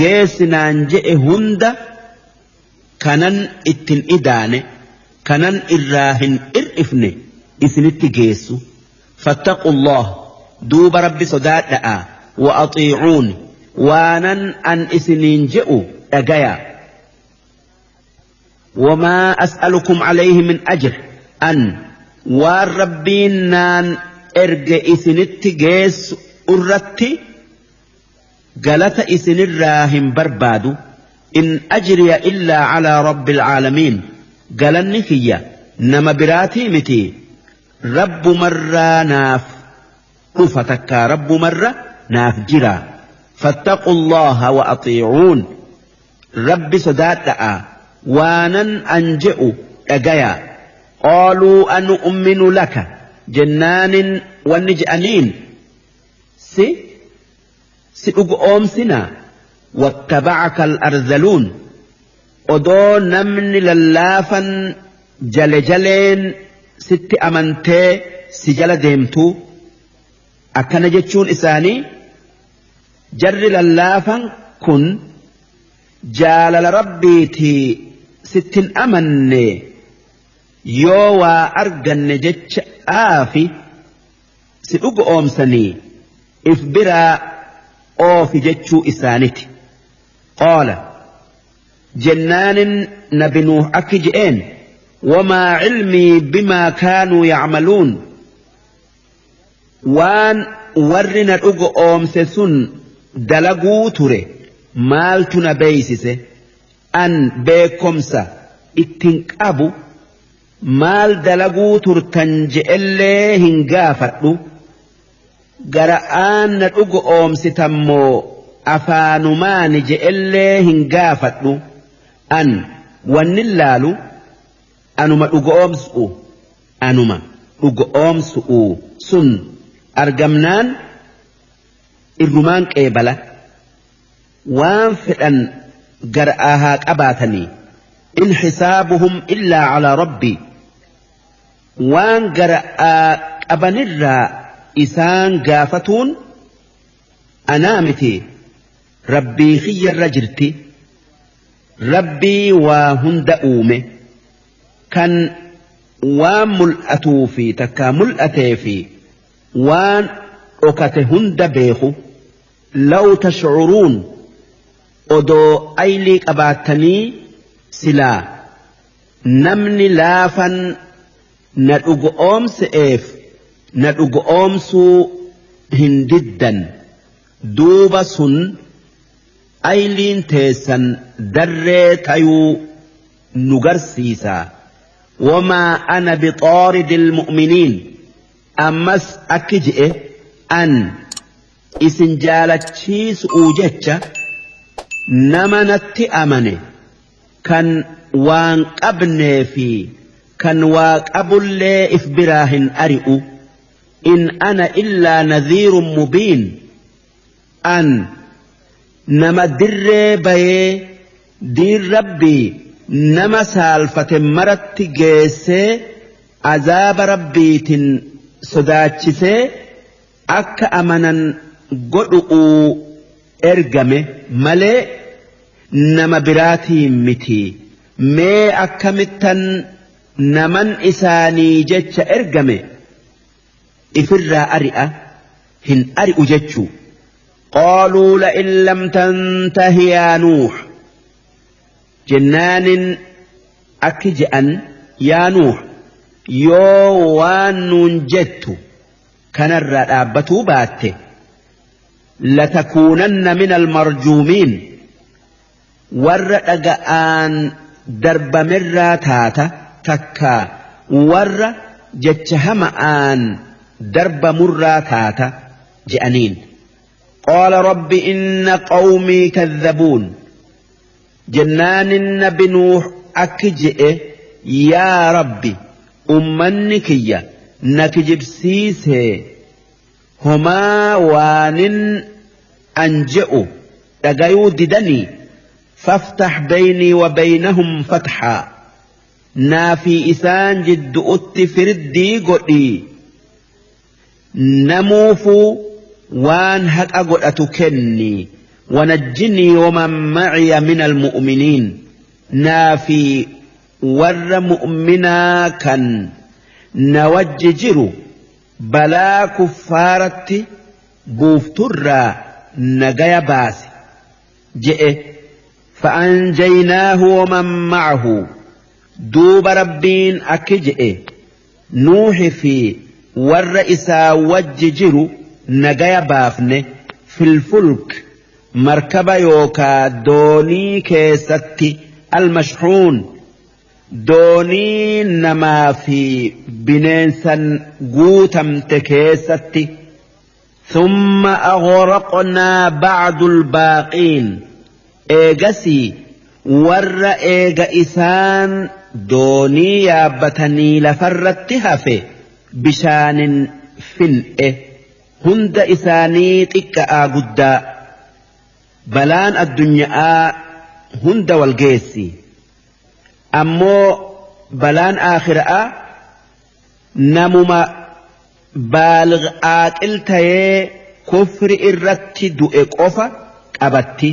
Geessi naan je'e hunda kanan ittin idaane kanan irraa hin ir'ifne isinitti geessu. Fattaqullah, duuba rabbi sodaadha'a, wa axiicuun, waanan an isiniin je'u dhagaya. Wamaa as'alukum alayhi min ajr, an waan rabbiin naan erge isinitti geessu irratti galata isinirraa hin barbaadu. In ajriya illaa calaa rabbil caalamiin, galanni kiyya nama biraatii miti, rabbumarraa naaf dhufa, takkaa rabbumarra naaf jira. Fattaqullaha wa axiicuun, rabbi sodaadha'a, waanan an je'u dhagaya. Qaaluu anu'minu laka jennaanin, wanni je'aniin si dhugoomsina, wattabacaka al-arzaluun, odoo namni lallaafan jale jaleen sitti amantee si jala deemtuu. Akkana jechuun isaanii, jarri lallaafan kun jaalala rabbiitii sittin amanne, yoo waa arganne jecha aafi si dhugo oomsanii if biraa oofi jechuu isaaniti. Qaala jennaanin nabi Nuuh akki je'een: wamaa cilmii bimaa kaanuu yacmaluun, waan warri na dhugo oomse sun dalaguu ture maaltu na beeysise? An beekomsa ittin qabu, maal dalaguu turtan je'ellee hin gaafadhu. Gara'aan na dhugo oomsitammoo afaanumaani je'ellee hin gaafadhu. An wanni laalu anuma dhugo oomsu'u, anuma dhugo oomsu'u sun argamnaan irrumaan qeebala, waan fedhan gara'aa haa qabaatanii. In xisaabuhum illaa calaa rabbii, waan gara'aa qabanirraa isaan gaafatuun anaa miti, rabbii kiyyarra jirti, rabbii waa hunda uume, kan waan mul'atuu fi takkaa mul'atee fi waan dhokate hunda beeku. Law tashcuruun, odoo aylii qabaattanii silaa namni laafan na dhugo oomse'eef na dhugo oomsuu hin diddan. Duuba sun ayliin teessan darree tayuu nu garsiisa. Wamaa ana bixaaridil mu'miniin, ammas akki je'e: an isin jaalachiisu'uu jecha nama natti amane kan waan qabnee fi kan waa qabullee if biraa hin ari'u. In ana illaa nadhiirun mubiin, an nama dirree bayee diin rabbii nama saalfate maratti geessee azaaba rabbiitin sodaachisee akka amanan godhu'uu ergame malee nama biraatiin miti. Mee akkamittan naman isaanii jecha ergame ifirraa ari'a? Hin ari'u jechuu. Qaaluu la'in lam tantahi yaa Nuux jennaanin, akki je'an: yaa Nuux, yoo waan nuun jettu kanarraa dhaabbatuu baatte, latakuunanna min almarjuumiin, warra dhaga'aan darbamerraa taata, takka warra jecha hama'aan darbamurraa taata je'aniin. Qaala rabbi inna qawmii kadhabuun jennaanin, nabi Nuux akki je'e: yaa rabbi, ummanni kiyya na kijibsiisee, homaa waanin an je'u dhagayuu didanii. Faftax beynii wa beynahum fatxaa, naa fi isaan jiddu'utti firdii godhii, namuufuu waan haqa godhatu kenni. Wanajjinii waman maciya min almu'miniin, naa fi warra mu'minaa kan na wajji jiru balaa kuffaaratti buufturraa nagaya baasi je'e. Fa'anjaynaahu waman ma'ahu, duuba Rabbiin akki je'e: Nuuhi fi warra isaa wajji jiru nagaya baafne, filfulk, markaba yookaa doonii keessatti, almashhuun, doonii namaa fi bineensan guutamte keessatti. Thumma aghraqnaa ba'du albaaqiin, eegasii warra eega isaan doonii yaabbatanii lafarratti hafe bishaanin fin'e, hunda isaanii xiqqa'aa guddaa. Balaan addunya'aa hunda wal geessi, ammoo balaan aakhira'aa namuma baaligh aaqil tayee kufri irratti du'e qofa qabatti.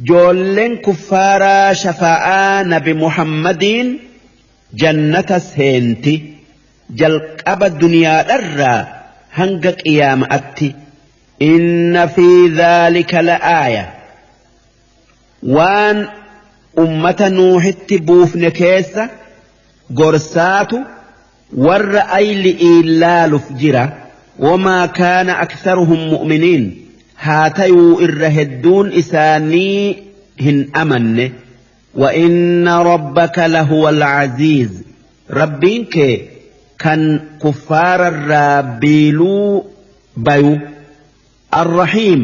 Joolleen kuffaaraa shafaa'aa nabi Muhammadiin jannata seenti, jalqaba duniyaadharraa hanga qiyaama'atti. Inna fi dhaalika la'aaya, waan ummata Nuuhitti buufne keessa gorsaatu warra ayli'iin laaluf jira. Wamaa kaana aktharuhum mu'miniin, haa tayuu irra hedduun isaanii hin amanne. Wa inna rabbaka lahuwa alcaziiz, Rabbiin kee kan kuffaararraa biiluu bayu, arrahiim,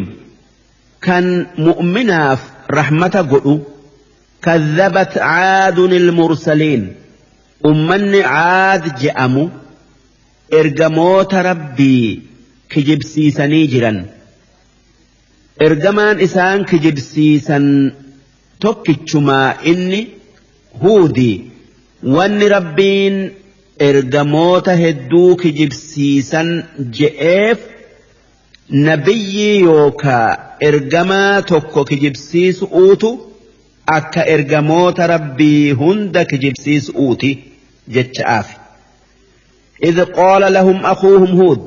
kan mu'minaaf rahmata godhu. Kadhabat caadun ilmursaliin, ummanni Caad je'amu ergamoota Rabbii kijibsiisanii jiran. Ergamaan isaan kijibsiisan tokkichumaa, inni Huudi. Wanni Rabbiin ergamoota hedduu kijibsiisan je'eef, nabiyyii yookaa ergamaa tokko kijibsiisu'uutu akka ergamoota Rabbii hunda kijibsiisu'uuti jecha'aafi. Idh qaala lahum akhuuhum Huud,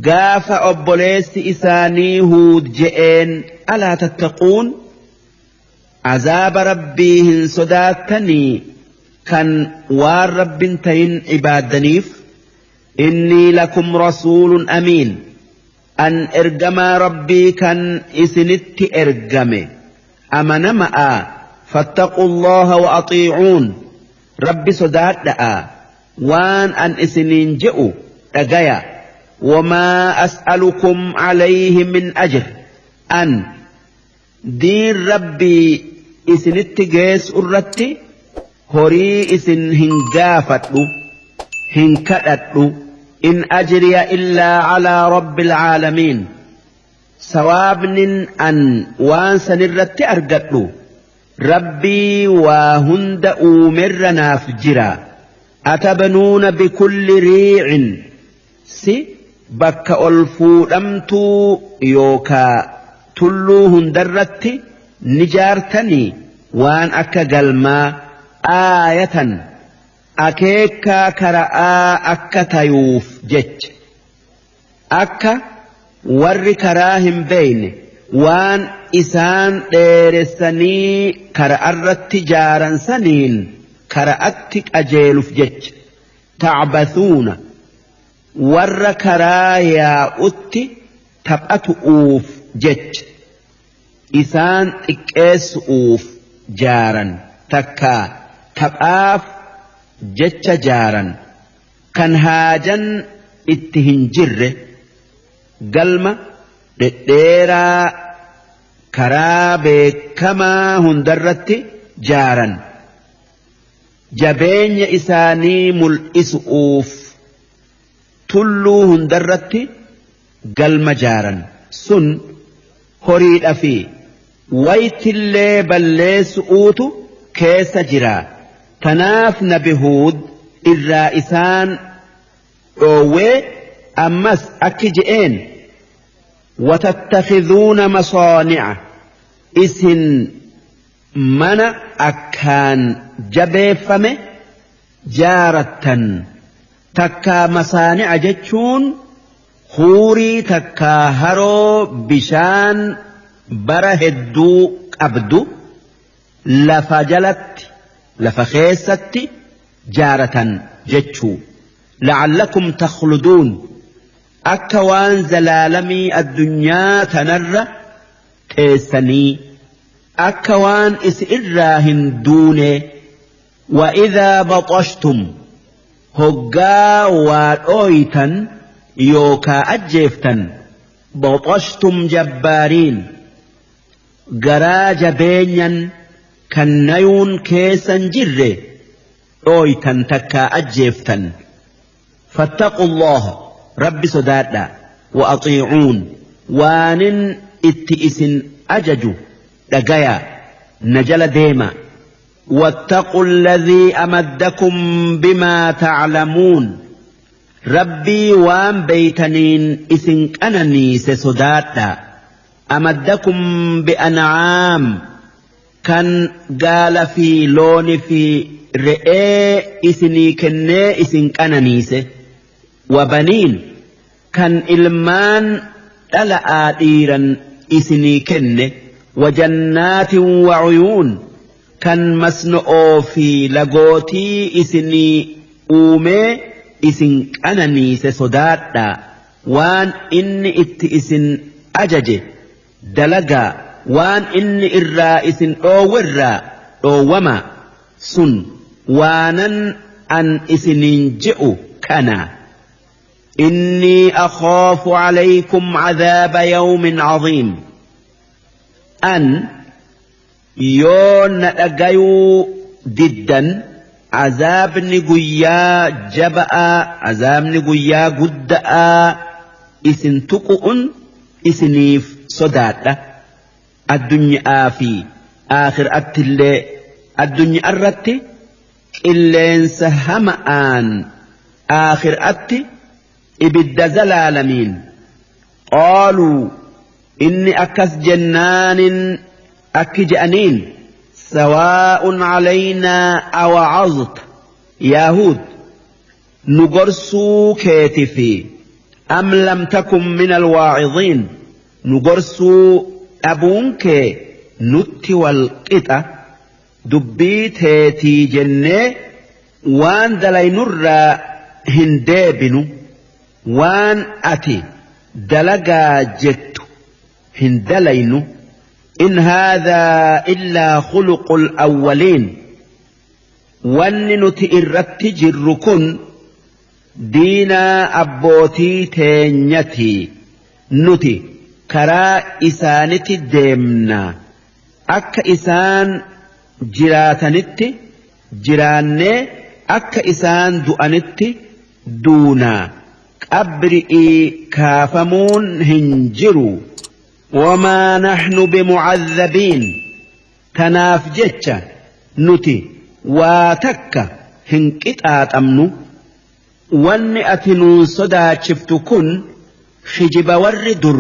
gaafa obboleessi isaanii Huud je'een: alaa tattaquun, azaaba Rabbii hin sodaattanii kan waan Rabbin tayin ibaaddaniif? Innii lakum rasuulun amiin, an ergamaa Rabbii kan isinitti ergame amanama'a. Fattaquu Allaha wa axiicuun, Rabbi sodaadha'a, waan an isiniin je'u dhagaya. Wamaa as'alukum alayhi min ajr, an diin Rabbii isinitti geessu irratti horii isin hin gaafadhu, hin kadhadhu. In ajriya illaa calaa rabbil caalamiin, sawaabnin an waan sanirratti argadhu Rabbii waa hunda uumerra naaf jira. Atabnuuna bikulli riicin, si bakka ol fuudhamtuu yookaa tulluu hundarratti ni jaartanii waan akka galmaa, aayatan, akeekkaa kara'aa akka tayuuf jecha, akka warri karaa hin beeyne waan isaan dheeressanii kara'arratti jaaran saniin kara'atti qajeeluf jecha. Tacbathuuna, warra karaa yaa'utti taphatu'uuf jecha, isaan xiqqeessu'uuf jaaran, takkaa taphaaf jecha jaaran, kan haajan itti hin jirre, galma dhedheeraa karaa beekamaa hundarratti jaaran, jabeenya isaanii mul'isu'uuf tulluu hundarratti galma jaaran. Sun horiidha fi waytillee balleessu'uutu keessa jira. Tanaaf nabi Huud irraa isaan dhoowwee ammas akki je'een. Watattakhiduuna masaani'a, isin mana akkaan jabeeffame jaarattan. Takkaa masaani'a jechuun huurii takkaa haroo bishaan bara hedduu qabdu lafa jalatti lafa keessatti jaaratan jechuu. La'allakum takhluduun, akka waan zalaalamii addunyaa tanarra teessanii, akka waan isi irraa hin duune. Wa idhaa baxashtum, hoggaa waa dhooytan yookaa ajjeeftan, baxashtum jabbaariin, garaa jabeenyan kan nayuun keessan jirre dhooytan takkaa ajjeeftan. Fattaqullaha, rabbi sodaadha, wa axiicuun, waanin itti isin ajaju dhagaya, na jala deema. واتقوا الذي أمدكم بما تعلمون، ربي وان بيتنين إسن أنني سصدادا. أمدكم بأنعام، كان قال في لون في رئي إسني كني إسن أننيس، وبنين، كان إلمان تلأ ديرا إسني كن، وجنات وعيون، kan masno'oo fi lagootii isinii uumee isin qananiise sodaadhaa. Waan inni itti isin ajaje dalagaa, waan inni irraa isin dhoowwerraa dhoowwamaa. Sun waanan an isiniin je'u kana. Innii akhaafu calaykum cadaaba yawmin caziim. An yoo na dhagayuu diddan, azaabni guyyaa jaba'aa, azaabni guyyaa gudda'aa isin tuqu'un isiniif sodaadha. Addunyaa fi aakhiraatti illee, addunyaa irratti qilleensa hama'aan, aakhiraatti ibidda zalaalamiin. Qaaluu, inni akkas jennaanin akki je'aniin: sawaa'un calaynaa awacazta, yaa Huud, nu gorsuu keeti fi am lam takun min alwaaciziin, nu gorsuu dhabuun kee nutti wal qixa. Dubbii teetii jennee waan dalaynurraa hin deebinu, waan ati dalagaa jettu hin dalaynu. In haadhaa illaa khuluqul awwaliin, wanni nuti irratti jirru kun diinaa abbootii teenyati, nuti karaa isaaniti deemna, akka isaan jiraatanitti jiraannee akka isaan du'anitti duunaa, qabri'ii kaafamuun hin jiru. Wamaa naxnu bimucadhabiin, tanaaf jecha nuti waa takka hin qixaaxamnu. Wanni ati nuun sodaachiftu kun kijiba warri dur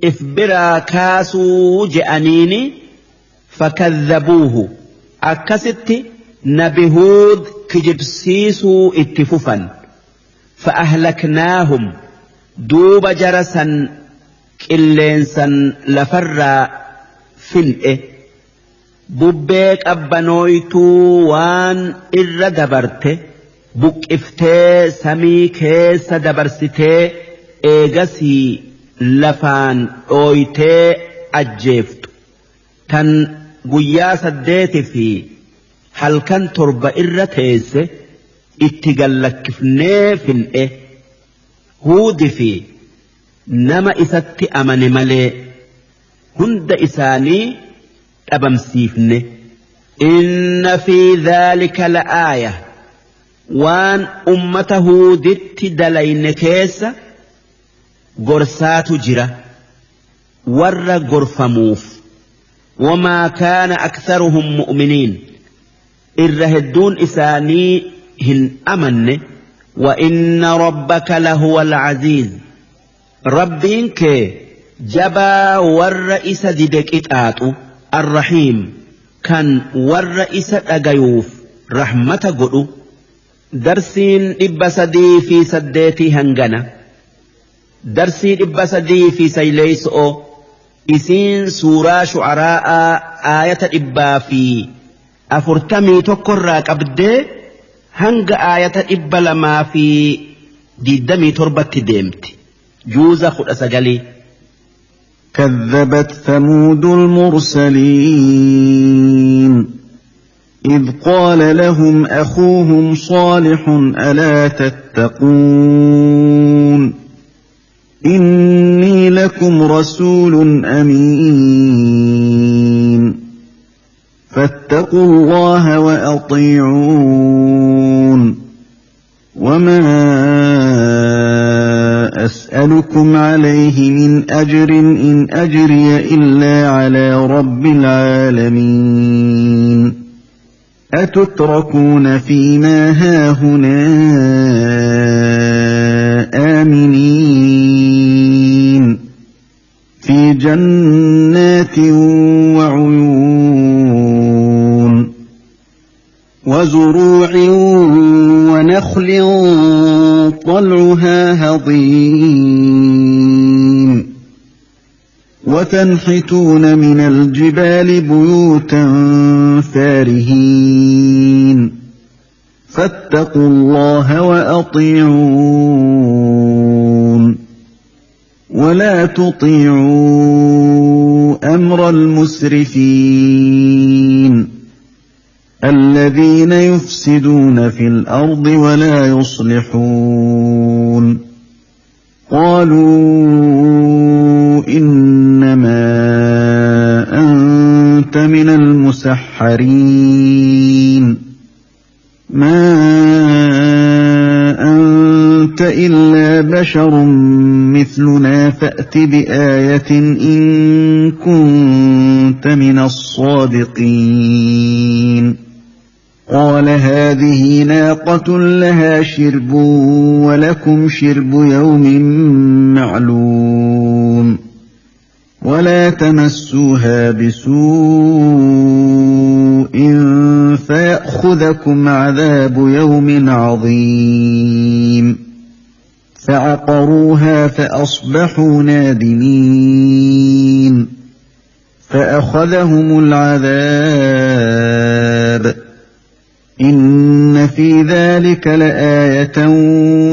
if biraa kaasuu je'aniini. Fakadhabuuhu, akkasitti nabi Huud kijibsiisuu itti fufan. Fa'ahlaknaahum, duuba jara san qilleensan lafarraa fin'e. Bubbee qabbanooytuu waan irra dabarte buqqiftee samii keessa dabarsitee eegasii lafaan dhooytee ajjeeftu, tan guyyaa 8 fi halkan 7 irra teesse itti gallakkifnee fin'e. Huudi fi nama isatti amane malee hunda isaanii dhabamsiifne. Inna fi dhaalika la'aaya, waan ummata Huuditti dalayne keessa gorsaatu jira warra gorfamuuf. Wamaa kaana aktharuhum mu'miniin, irra hedduun isaanii hin amanne. Wa inna rabbaka lahuwa alcaziiz, rabbiin kee Jabaa warra isa dide qixaaxu, Arrahiim kan warra isa dhagayuuf rahmata godhu. Darsiin 308 hangana. Darsii 309 isiin suuraa shu'araa'aa aayata 141 irraa qabdee hanga aayata 227tti deemti. Juuza 19. كذبت ثمود المرسلين إذ قال لهم أخوهم صالح ألا تتقون إني لكم رسول أمين فاتقوا الله وأطيعون وما أسألكم عليه من أجر إن أجري إلا على رب العالمين أتتركون فيما هاهنا آمنين في جنات وعيون وزروع ونخل طلعها هضيم وتنحتون من الجبال بيوتا فارهين فاتقوا الله وأطيعون ولا تطيعوا أمر المسرفين الذين يفسدون في الأرض ولا يصلحون قالوا إنما أنت من المسحرين ما أنت إلا بشر مثلنا فأت بآية إن كنت من الصادقين قال هذه ناقة لها شرب ولكم شرب يوم معلوم ولا تمسوها بسوء فيأخذكم عذاب يوم عظيم فعقروها فأصبحوا نادمين فأخذهم العذاب إن في ذلك لآية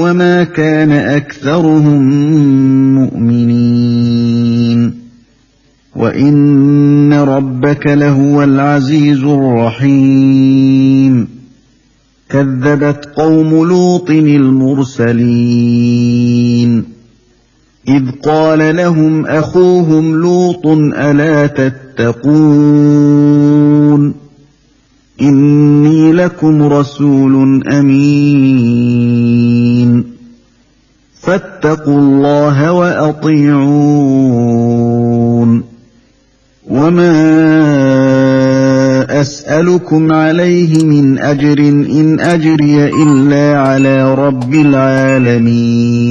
وما كان أكثرهم مؤمنين وإن ربك لهو العزيز الرحيم كذبت قوم لوط المرسلين إذ قال لهم أخوهم لوط ألا تتقون إني لكم رسول أمين فاتقوا الله وأطيعون وما أسألكم عليه من أجر إن أجري إلا على رب العالمين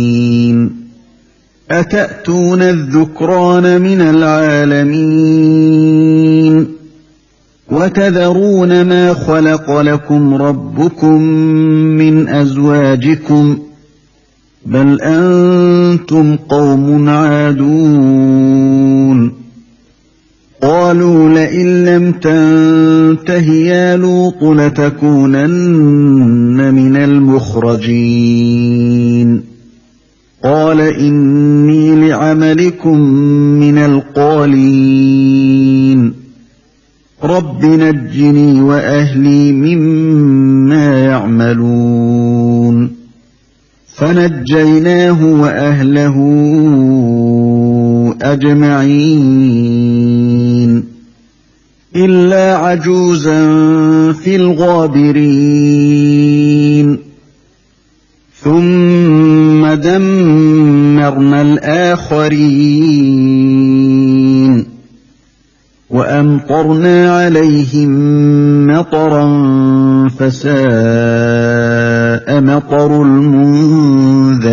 أتأتون الذكران من العالمين وتذرون ما خلق لكم ربكم من أزواجكم بل أنتم قوم عادون قالوا لئن لم تنته يا لوط لتكونن من المخرجين قال إني لعملكم من القالين رب نجني وأهلي مما يعملون فنجيناه وأهله أجمعين إلا عجوزا في الغابرين ثم دمرنا الآخرين وأمطرنا عليهم مطرا فساء مطر المنذرين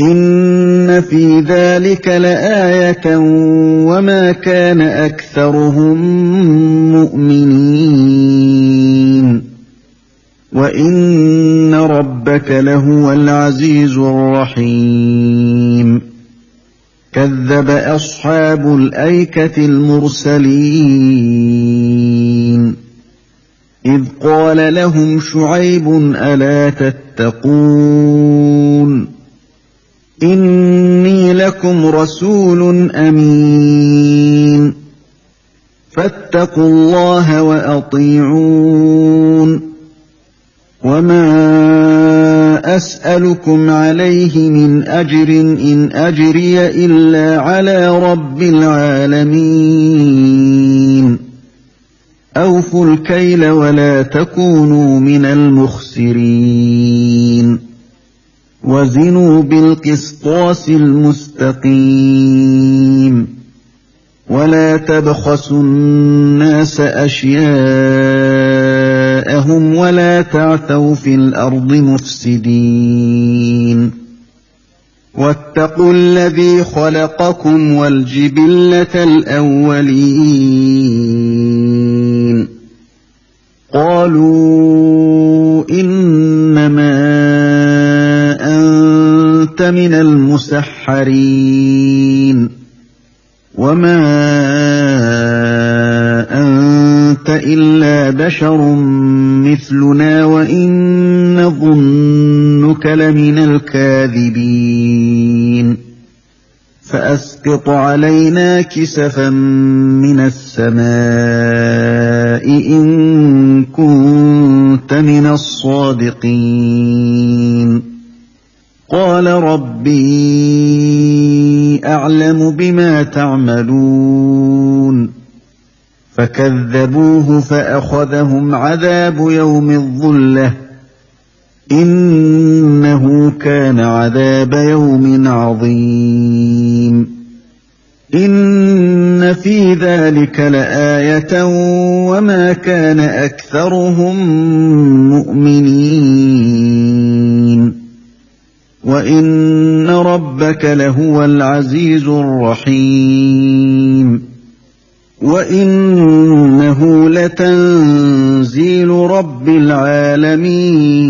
إن إن في ذلك لآية وما كان أكثرهم مؤمنين وإن ربك لهو العزيز الرحيم. كذب أصحاب الأيكة المرسلين إذ قال لهم شعيب ألا تتقون إني لكم رسول أمين فاتقوا الله وأطيعون وما أسألكم عليه من أجر إن أجري إلا على رب العالمين. أوفوا الكيل ولا تكونوا من المخسرين وزنوا بالقسطاس المستقيم ولا تبخسوا الناس أشياءهم ولا تعثوا في الأرض مفسدين. واتقوا الذي خلقكم والجبلة الأولين. قالوا إنما أنت من المسحرين وما أنت إلا بشر مثلنا وإن نظنك لمن الكاذبين. فأسقط علينا كسفا من السماء إن كنت من الصادقين. قال ربي أعلم بما تعملون. فكذبوه فأخذهم عذاب يوم الظلة إنه كان عذاب يوم عظيم. إن في ذلك لآية وما كان أكثرهم مؤمنين. وإن ربك لهو العزيز الرحيم. وإنه لتنزيل رب العالمين.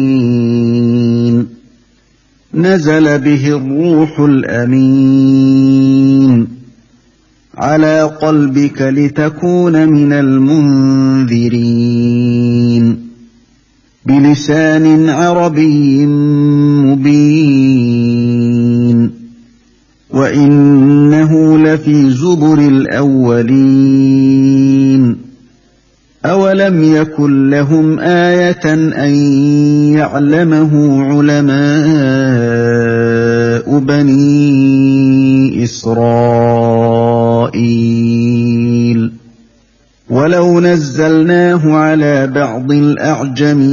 نزل به الروح الأمين على قلبك لتكون من المنذرين بلسان عربي مبين. وإنه لفي زبر الأولين. أولم يكن لهم آية أن يعلمه علماء بني إسرائيل. ولو نزلناه على بعض الأعجمين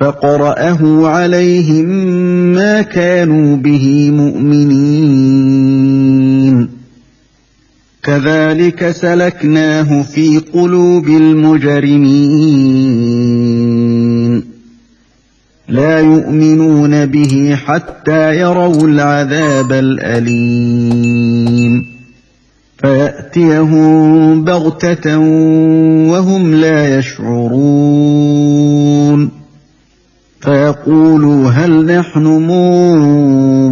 فقرأه عليهم ما كانوا به مؤمنين. كذلك سلكناه في قلوب المجرمين. لا يؤمنون به حتى يروا العذاب الأليم فيأتيهم بغتة وهم لا يشعرون. فيقولوا هل نحن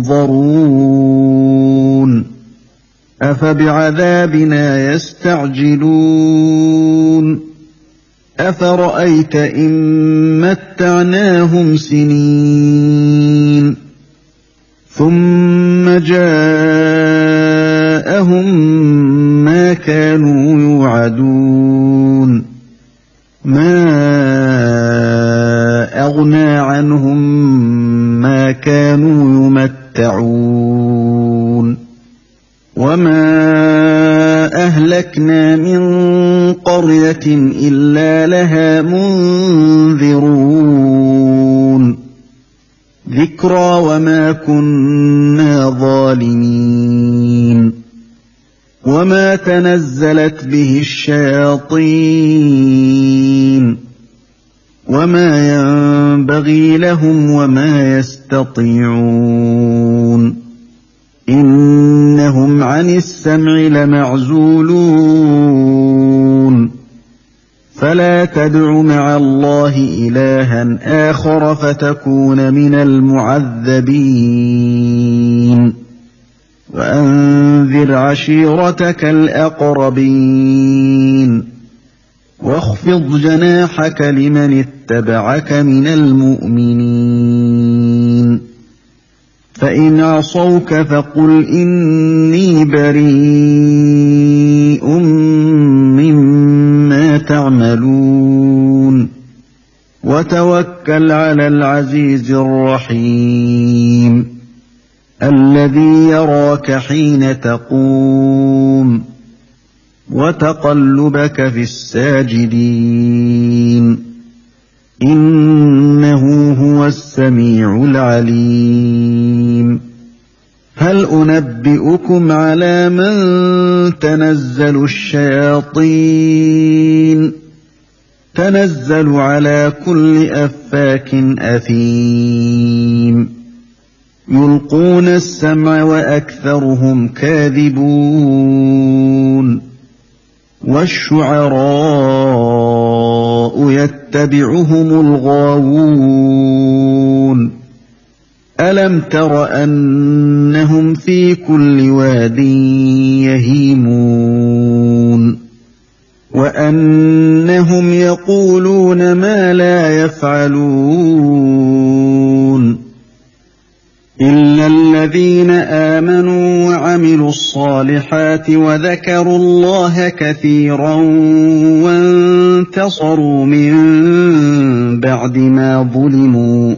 منظرون أفبعذابنا يستعجلون. أفرأيت إن متعناهم سنين ثم جاءهم ما كانوا يوعدون. ما أغنى عنهم ما كانوا يمتعون. وما أهلكنا من قرية إلا لها منذرون. ذكرى وما كنا ظالمين. وما تنزلت به الشياطين وما ينبغي لهم وما يستطيعون. يستطيعون إنهم عن السمع لمعزولون فلا تدع مع الله إلها آخر فتكون من المعذبين وأنذر عشيرتك الأقربين واخفض جناحك لمن اتبعك من المؤمنين فإن عصوك فقل إني بريء مما تعملون وتوكل على العزيز الرحيم الذي يراك حين تقوم وتقلبك في الساجدين إنه هو السميع العليم هل أنبئكم على من تنزل الشياطين تنزل على كل أفاك أثيم يلقون السمع وأكثرهم كاذبون والشعراء يتبعهم الغاوون ألم تر أنهم في كل واد يهيمون وأنهم يقولون ما لا يفعلون إلا الذين آمنوا وعملوا الصالحات وذكروا الله كثيرا وانتصروا من بعد ما ظلموا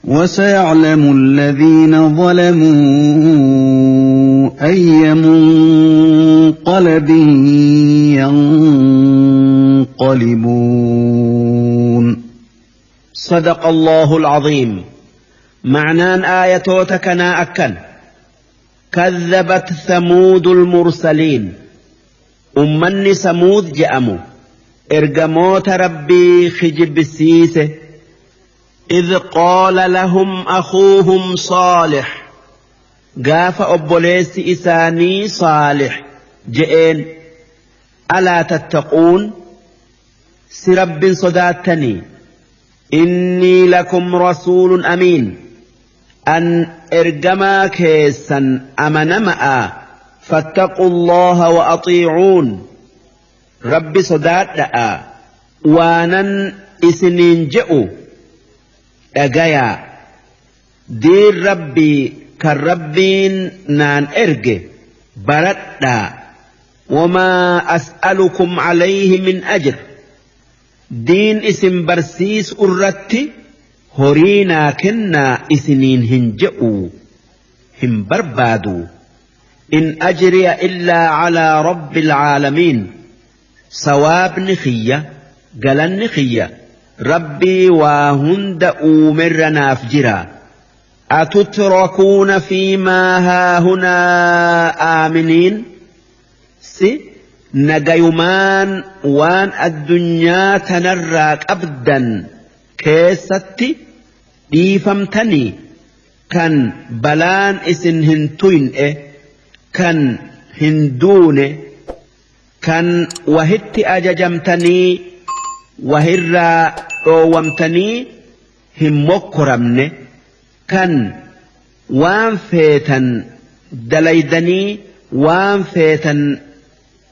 وسيعلم الذين ظلموا أي منقلب ينقلبون. صدق الله العظيم. معنان آياتوتا كنا أكن كذبت ثمود المرسلين أمني ثمود جأمو إرجموت ربي خجب السيسة إذ قال لهم أخوهم صالح قاف أبوليس إساني صالح جئين ألا تتقون سرب صداتني إني لكم رسول أمين أن إرجما كيسا أمنمأ فاتقوا الله وأطيعون ربي صدات وانا إسنين جئوا أجايا دير ربي كالربين نان إرجي بردنا وما أسألكم عليه من أجر دين اسم برسيس أرتي هورينا كنا إسنين هنجئوا هم بربادوا إن أجري إلا على رب العالمين سواب نخية قلن نخية ربي وهند أمر نافجرا أتتركون فيما هاهنا آمنين سي نجيمان وان الدنيا تنراك أبدا كيستي dhiifamtanii kan balaan isin hin tuyne kan hin duune kan wahitti ajajamtanii wahirraa dhoowwamtanii hin mokkoramne kan waan feetan dalaydanii waan feetan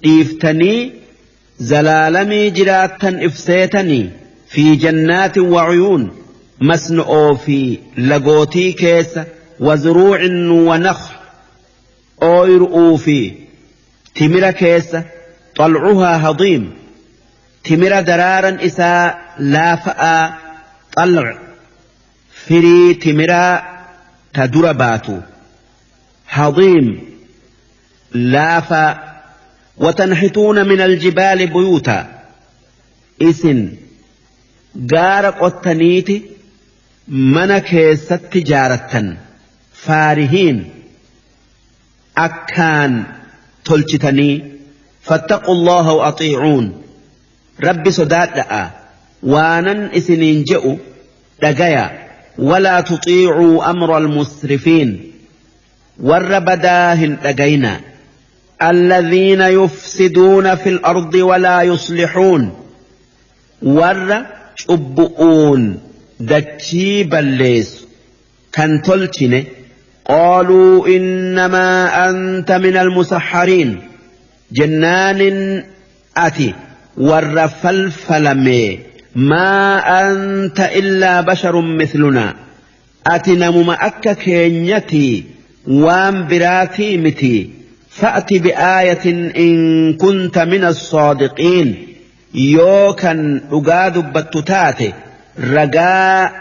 dhiiftanii zalaalamii jiraattan ifseetanii fi jannaatin wacuyuun masnu'oo fi lagootii keessa wazuruucin wanakhl ooyru'uu fi timira keessa xalcuhaa hadiim timira daraaran isaa laafa'aa xalc firii timiraa ta dura baatu hadiim laafaa watanxituuna min aljibaali buyuuta isin gaara qottaniiti mana keessatti jaarattan faarihiin akkaan tolchitanii fattaqu allaha wa atiicuun rabbi sodaadha'a waanan isiniin je'u dhagaya ولا تطيعوا أمر المسرفين ور بداهن دقينا الذين يفسدون في الأرض ولا يصلحون ور cubbu'uun dachii balleessu kan tolchine. قالوا إنما أنت من المسحرين jennaanin ati warra falfalame ما أنت إلا بشر مثلنا ati namuma akka keenyati waan biraatii miti. فأت بآية إن كنت من الصادقين yoo kan dhugaa dubbattu taate ragaa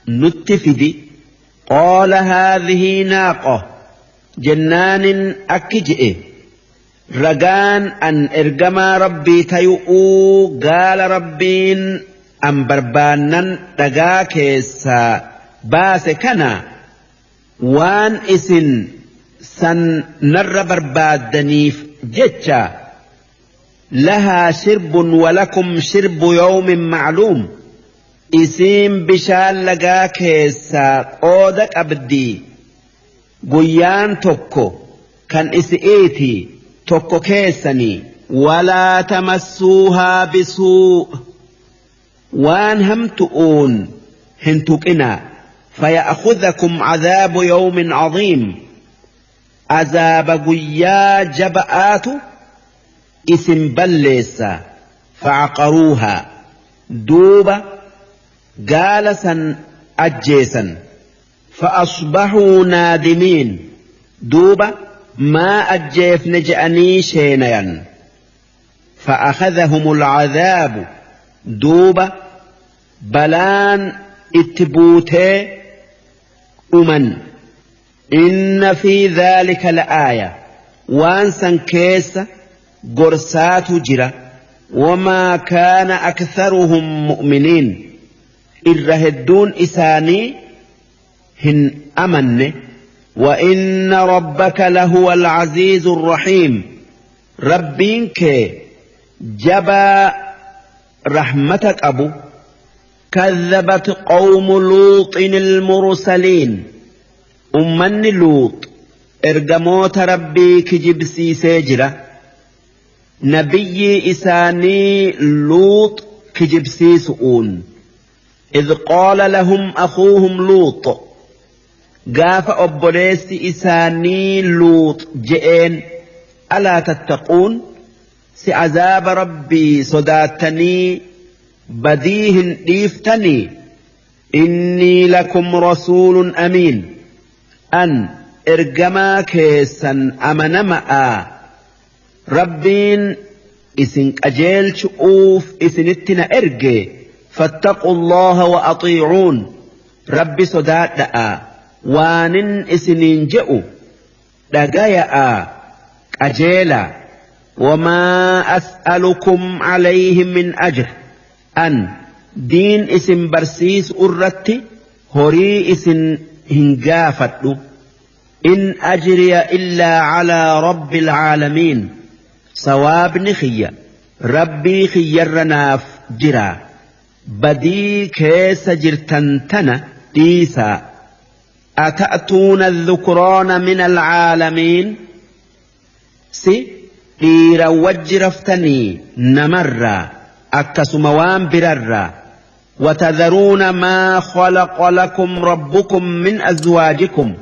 nutti fidi. قال هذه ناقة jennaanin akki je'e ragaan an ergamaa Rabbii tayu'uu gaala Rabbiin an barbaannan dhagaa keessaa baase kana waan isin san narra barbaaddaniif jecha. لها شرب ولكم شرب يوم معلوم isiin bishaan lagaa keessaa qooda qabdii guyyaan tokko kan isi'iiti tokko keessanii. ولا تمسوها بسوء waan hamtu'uun hin tuqinaa فيأخذكم عذاب يوم عظيم azaaba guyyaa jaba'aatu isin balleessa. فعقروها duuba gaala san ajjeesan. فأصبحوا نادمين duuba maa ajjeefne je'anii sheenayan. فأخذهم العذاب duuba balaan itti buutee dhuman. إن في ذلك لآية waan san keessa gorsaatu jira. وما كان أكثرهم مؤمنين irra hedduun isaanii hin amanne. وإن ربك لهو العزيز الرحيم Rabbiin kee jabaa rahmata qabu. كذبت قوم لوط المرسلين ummanni Luut ergamoota Rabbii kijibsiisee jira nabiyyii isaanii Luut kijibsiisu'uun. إذ قال لهم أخوهم لوط gaafa obboleessi isaanii Luut je'een ألا تتقون si azaaba Rabbii sodaattanii badii hin dhiiftanii? إني لكم رسول أمين an ergamaa keessan amanama'a Rabbiin isin qajeelchu'uuf isinitti na erge. فاتقوا الله وأطيعون Rabbi sodaadha'a waanin isiniin je'u dhagaya'a qajeela. وما أسألكم عليه من أجر an diin isin barsiisu irratti horii isin hin gaafadhu. إن أجري إلا على رب العالمين sawaabni kiyya Rabbii kiyyarra naaf jira badii keessa jirtan tana dhiisaa. أتأتون الذكران من العالمين si dhiira wajji raftanii namarraa akkasuma waan birarraa. وتذرون ما خلق لكم ربكم من أزواجكم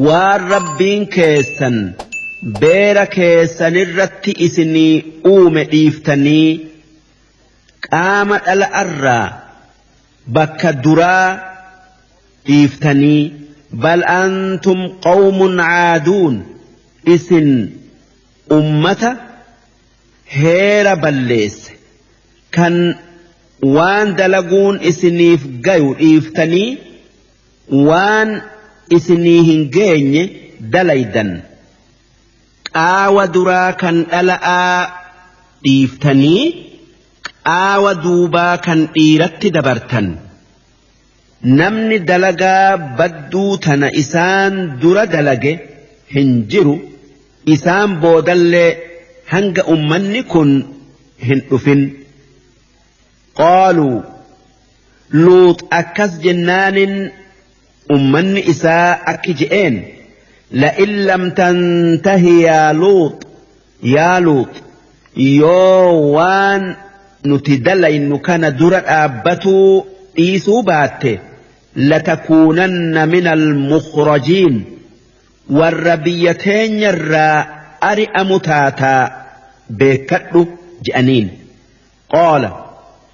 waan Rabbiin keessan beera keessanirratti isinii uume dhiiftanii qaama dhala'arraa bakka duraa dhiiftanii. بل أنتم قوم عادون isin ummata heera balleesse kan waan dalaguun isiniif gayu dhiiftanii waan isinii hin geenye dalaydan qaawa duraa kan dhala'aa dhiiftanii qaawa duubaa kan dhiiratti dabartan. Namni dalagaa badduu tana isaan dura dalage hin jiru isaan boodallee hanga ummanni kun hin dhufin. قالوا Luux akkas jennaanin ummanni isaa akki je'een la'in lam tantahi yaa Luux, yaa Luux, yoo waan nuti dalaynu kana dura dhaabbatuu dhiisuu baatte, latakuunanna min almukhrajiin, warra biyya teenyarraa ari'amu taataa beekkadhu je'aniin. Qaala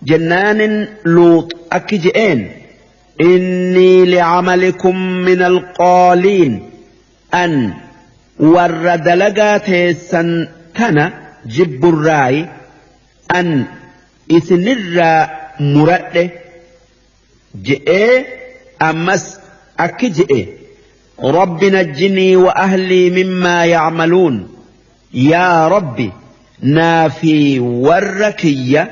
jennaanin Luux akki je'een innii licamalikum min alqaaliin, an warra dalagaa teessan tana jibburraayi an isinirraa muradhe je'ee. Ammas akki je'e rabbi najjinii wa ahlii mimmaa yacmaluun, yaa rabbi, naa fi warra kiyya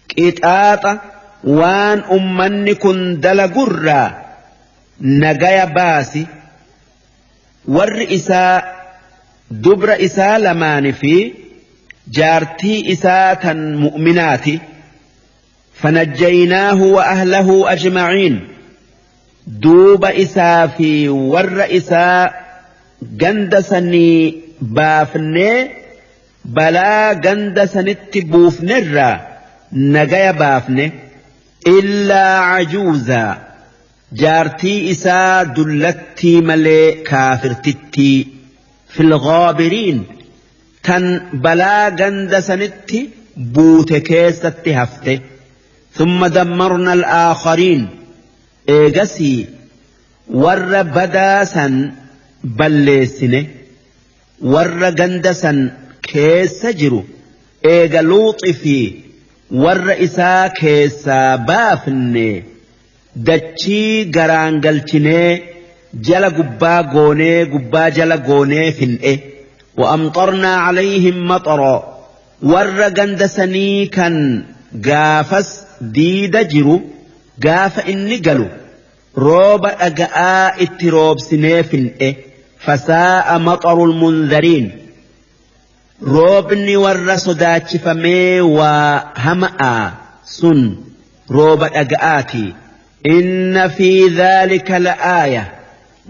qixaaxa waan ummanni kun dalagurraa nagaya baasi. Warri isaa dubra isaa lamaani fi jaartii isaa tan mu'minaati. Fanajjaynaahu wa ahlahu ajmaciin, duuba isaa fi warra isaa ganda sanii baafnee balaa ganda sanitti buufnerraa nagaya baafne. Illaa cajuuzaa, jaartii isaa dullattii malee, kaafirtittii, fil ghaabiriin, tan balaa ganda sanitti buute keessatti hafte. Thumma dammarna al-aakhariin, eegasii warra badaa san balleessine. Warra ganda san keessa jiru eega Luuxi fi warra isaa keessaa baafne, dachii garaan galchinee jala gubbaa goonee gubbaa jala goonee fin'e. Wa'amxarnaa calayhim maxaroo, warra ganda sanii kan gaafas diida jiru gaafa inni galu rooba dhaga'aa itti roobsinee fin'e. Fasaa'a maxarul munzariin, roobni warra sodaachifamee waa hama'aa sun rooba dhaga'aati. Inna fi dhaalika la'aaya,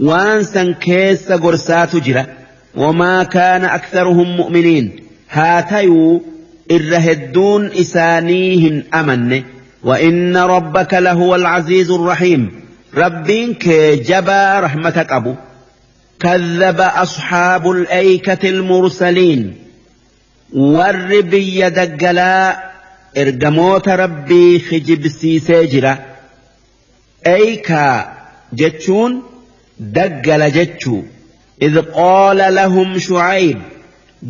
waan san keessa gorsaatu jira. Wamaa kaana aktharuhum mu'miniin, haa tayuu irra hedduun isaanii hin amanne. Wa inna rabbaka lahuwa alcaziizu arrahiim, rabbiin kee jabaa rahmata qabu. Kadhaba asxaabu al-aykati al-mursaliin, warri biyya daggalaa ergamoota rabbii kijibsiisee jira. Eykaa jechuun daggala jechuu. Idh qaala lahum Shucayb,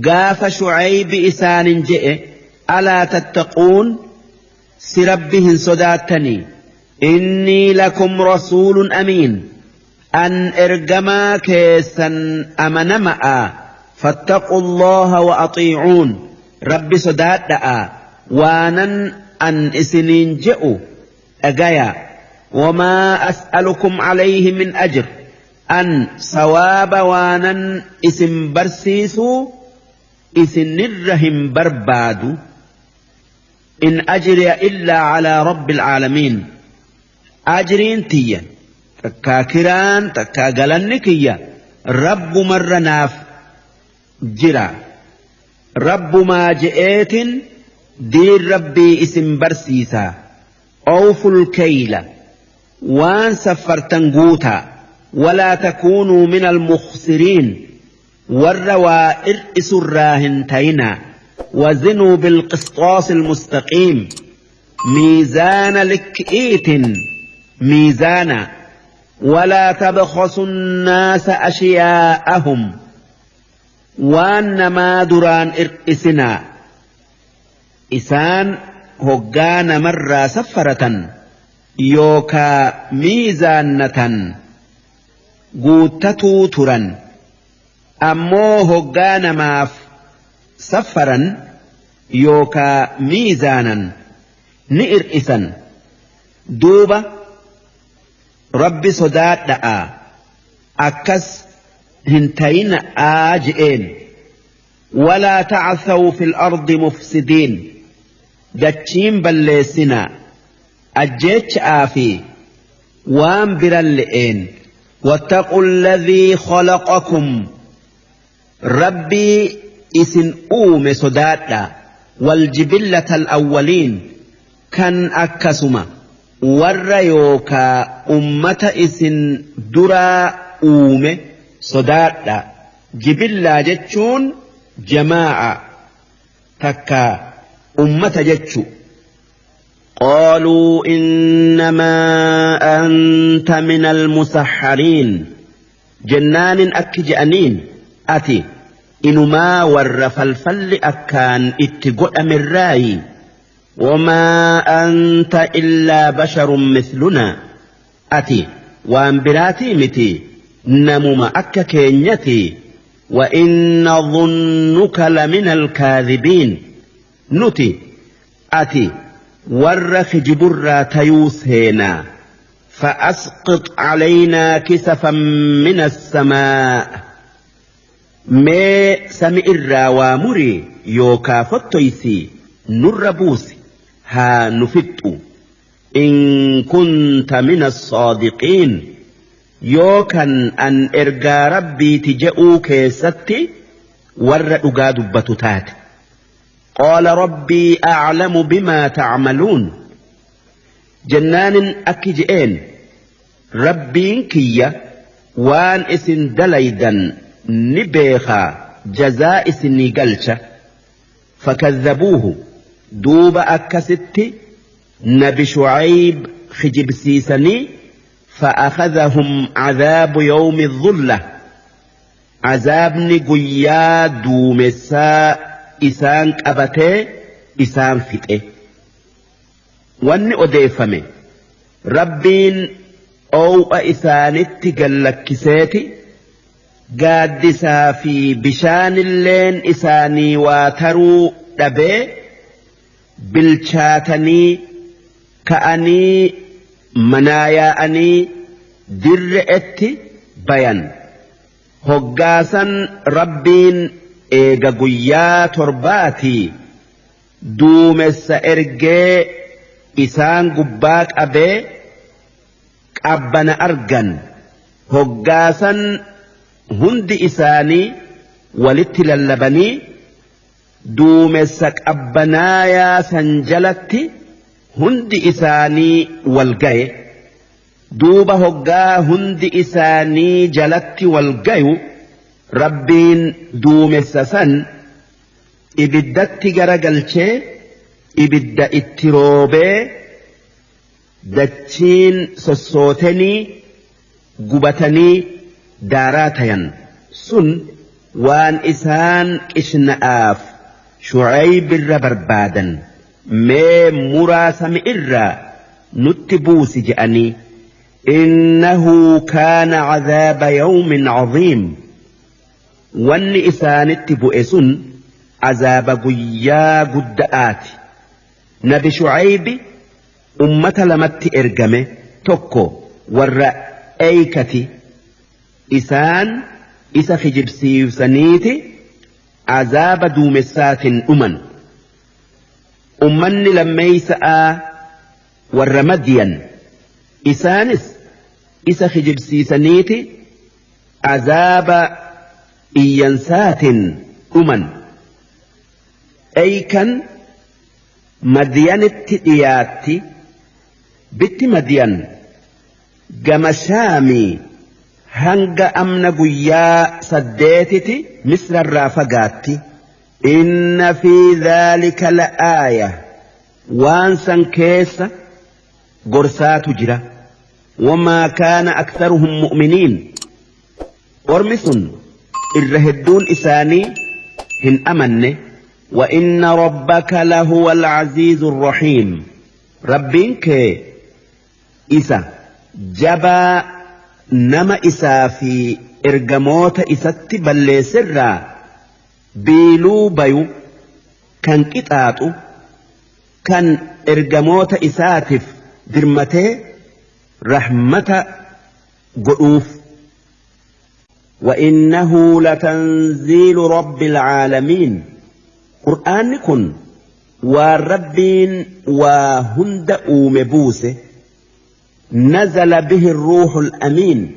gaafa Shucaybi isaanin je'e, alaa tattaquun, si rabbi hin sodaattanii? Innii lakum rasuulun amiin, an ergamaa keessan amanama'a. Fattaqu allaha wa axiicuun, rabbi sodaadha'a, waanan an isiniin je'u dhagaya. Wamaa as'alukum calayhi min ajr, an sawaaba waanan isin barsiisuu isinirra hin barbaadu. In ajriya illaa calaa rabbil caalamiin, ajriin tiyya takkaa kiraan takkaa galanni kiyya rabbumarra naaf jira. Rabbumaa je'eetin diin rabbii isin barsiisa. Awful keyla, waan saffartan guutaa. Walaa takuunuu min almukhsiriin, warra waa ir'isurraa hin tayinaa. Wazinuu bilqisxaas almustaqiim, miizaana likki'iitin miizaana. Walaa tabkhasu nnaasa ashiyaa'ahum, waan namaa duraan ir'isinaa. Isaan hoggaa namarraa saffaratan yookaa miizaannatan guuttatuu turan, ammoo hoggaa namaaf saffaran yookaa miizaanan ni ir'isan. Duuba rabbi sodaadha'a, akkas hin tayina'aa je'een. Walaa tacthaw fil ardi mufsidiin, dachiin balleessinaa. Ajjeecha'aa fi waan biran le'een. Wattaqu alladhii khalaqakum, Rabbii isin uume sodaadhaa. Waljibillata alawwaliin, kan akkasuma warra yookaa ummata isin duraa uume sodaadhaa. Jibillaa jechuun jamaa'a takka ummata jechu. Qaaluu innamaa anta minal musahhariin, jennaanin akki je'aniin, ati inumaa warra falfalli akkaan itti godhamerraayi. Wamaa anta illaa basharun mithlunaa, ati waan biraatii miti, namuma akka keenyati. Wa in nadhunnuka laminal kaadhibiin, nuti ati warra kijiburraa tayuu seenaa. فأسقط علينا كسفا من السماء، mee sami irraa waa murii yookaa fottoysii nurra buusi haa nu fixxu, in kunta min as-saadiqiin, yoo kan an ergaa Rabbiiti je'uu keessatti warra dhugaa dubbatu taate. Qaala Rabbii a'lamu bimaa ta'maluun, jennaanin akki je'een, Rabbiin kiyya waan isin dalaydan ni beekaa, jazaa isinii galcha. Fakadhabuuhu, duuba akkasitti nabi Shucayb kijibsiisanii. فأخذهم عذاب يوم الظلة، عذابni guyyaa duumessaa isaan qabatee isaan fixe. Wanni odeeffame, Rabbiin oow'a isaanitti gallakkiseeti gaaddisaa fi bishaanilleen isaanii waa taruu dhabee, bilchaatanii ka'anii manaa yaa'anii dirre'etti bayan. Hoggaasan Rabbiin eega guyyaa 7tii duumessa ergee isaan gubbaa qabee qabbana argan. Hoggaasan hundi isaanii walitti lallabanii duumessa qabbanaayaa san jalatti hundi isaanii wal gaye. Duuba hoggaa hundi isaanii jalatti wal gayu, Rabbiin duumessa san ibiddatti garagalchee ibidda itti roobee, dachiin sossootenii gubatanii daaraa tayan. Sun waan isaan qishna'aaf Shucaybirra barbaadan, mee muraa sami irraa nutti buusi je'anii. Innahu kaana cadaaba yawmin caziim, wanni isaanitti bu'e sun azaaba guyyaa gudda'aati. Nabi Shucaybi ummata lamatti ergame. Tokko warra Eeykati, isaan isa kijibsiisaniiti azaaba duumessaatiin dhuman. Ummanni lammeeysa'aa warra Madiyan, isaanis isa kijibsiisaniiti azaaba iyyansaatiin dhuman. Eeykan Madiyanitti dhiyaatti. Bitti Madiyan gama Shaamii hanga amna guyyaa 8ti Misrarraa fagaatti. Inna fi dhaalika la'aaya, waan san keessa gorsaatu jira. Wamaa kaana aktharuhum mu'miniin, ormi sun irra hedduun isaanii hin amanne. Wa inna rabbaka lahuwa al-aziizu rahiim, Rabbiin kee isa jabaa nama isaa fi ergamoota isatti balleessirraa biiluu bayu, kan qixaaxu, kan ergamoota isaatiif dirmatee rahmata godhuuf. وإنه لتنزيل رب العالمين، qur'aanni kun والربين وهند أومبوسه نزل به الروح الأمين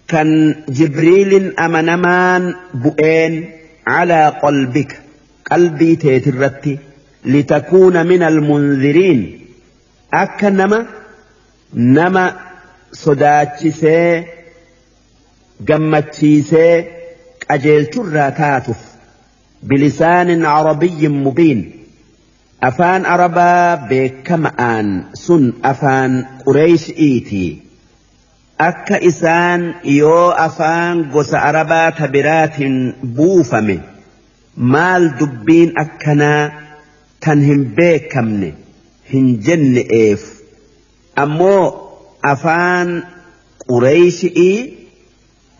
كان جبريل أمنمان بؤين على قلبك قلبي تيترتي لتكون من المنذرين أكنما نما صداتشيسي قمتشيسي أجل تراتاتف بلسان عربي مبين أفان عربا بكمآن سن أفان قريش إيتي أكا إسان يو أفان قس عربا تبرات بوفمي مال دبين أكنا تنهم بكمني هنجن إيف أمو أفان قريش إي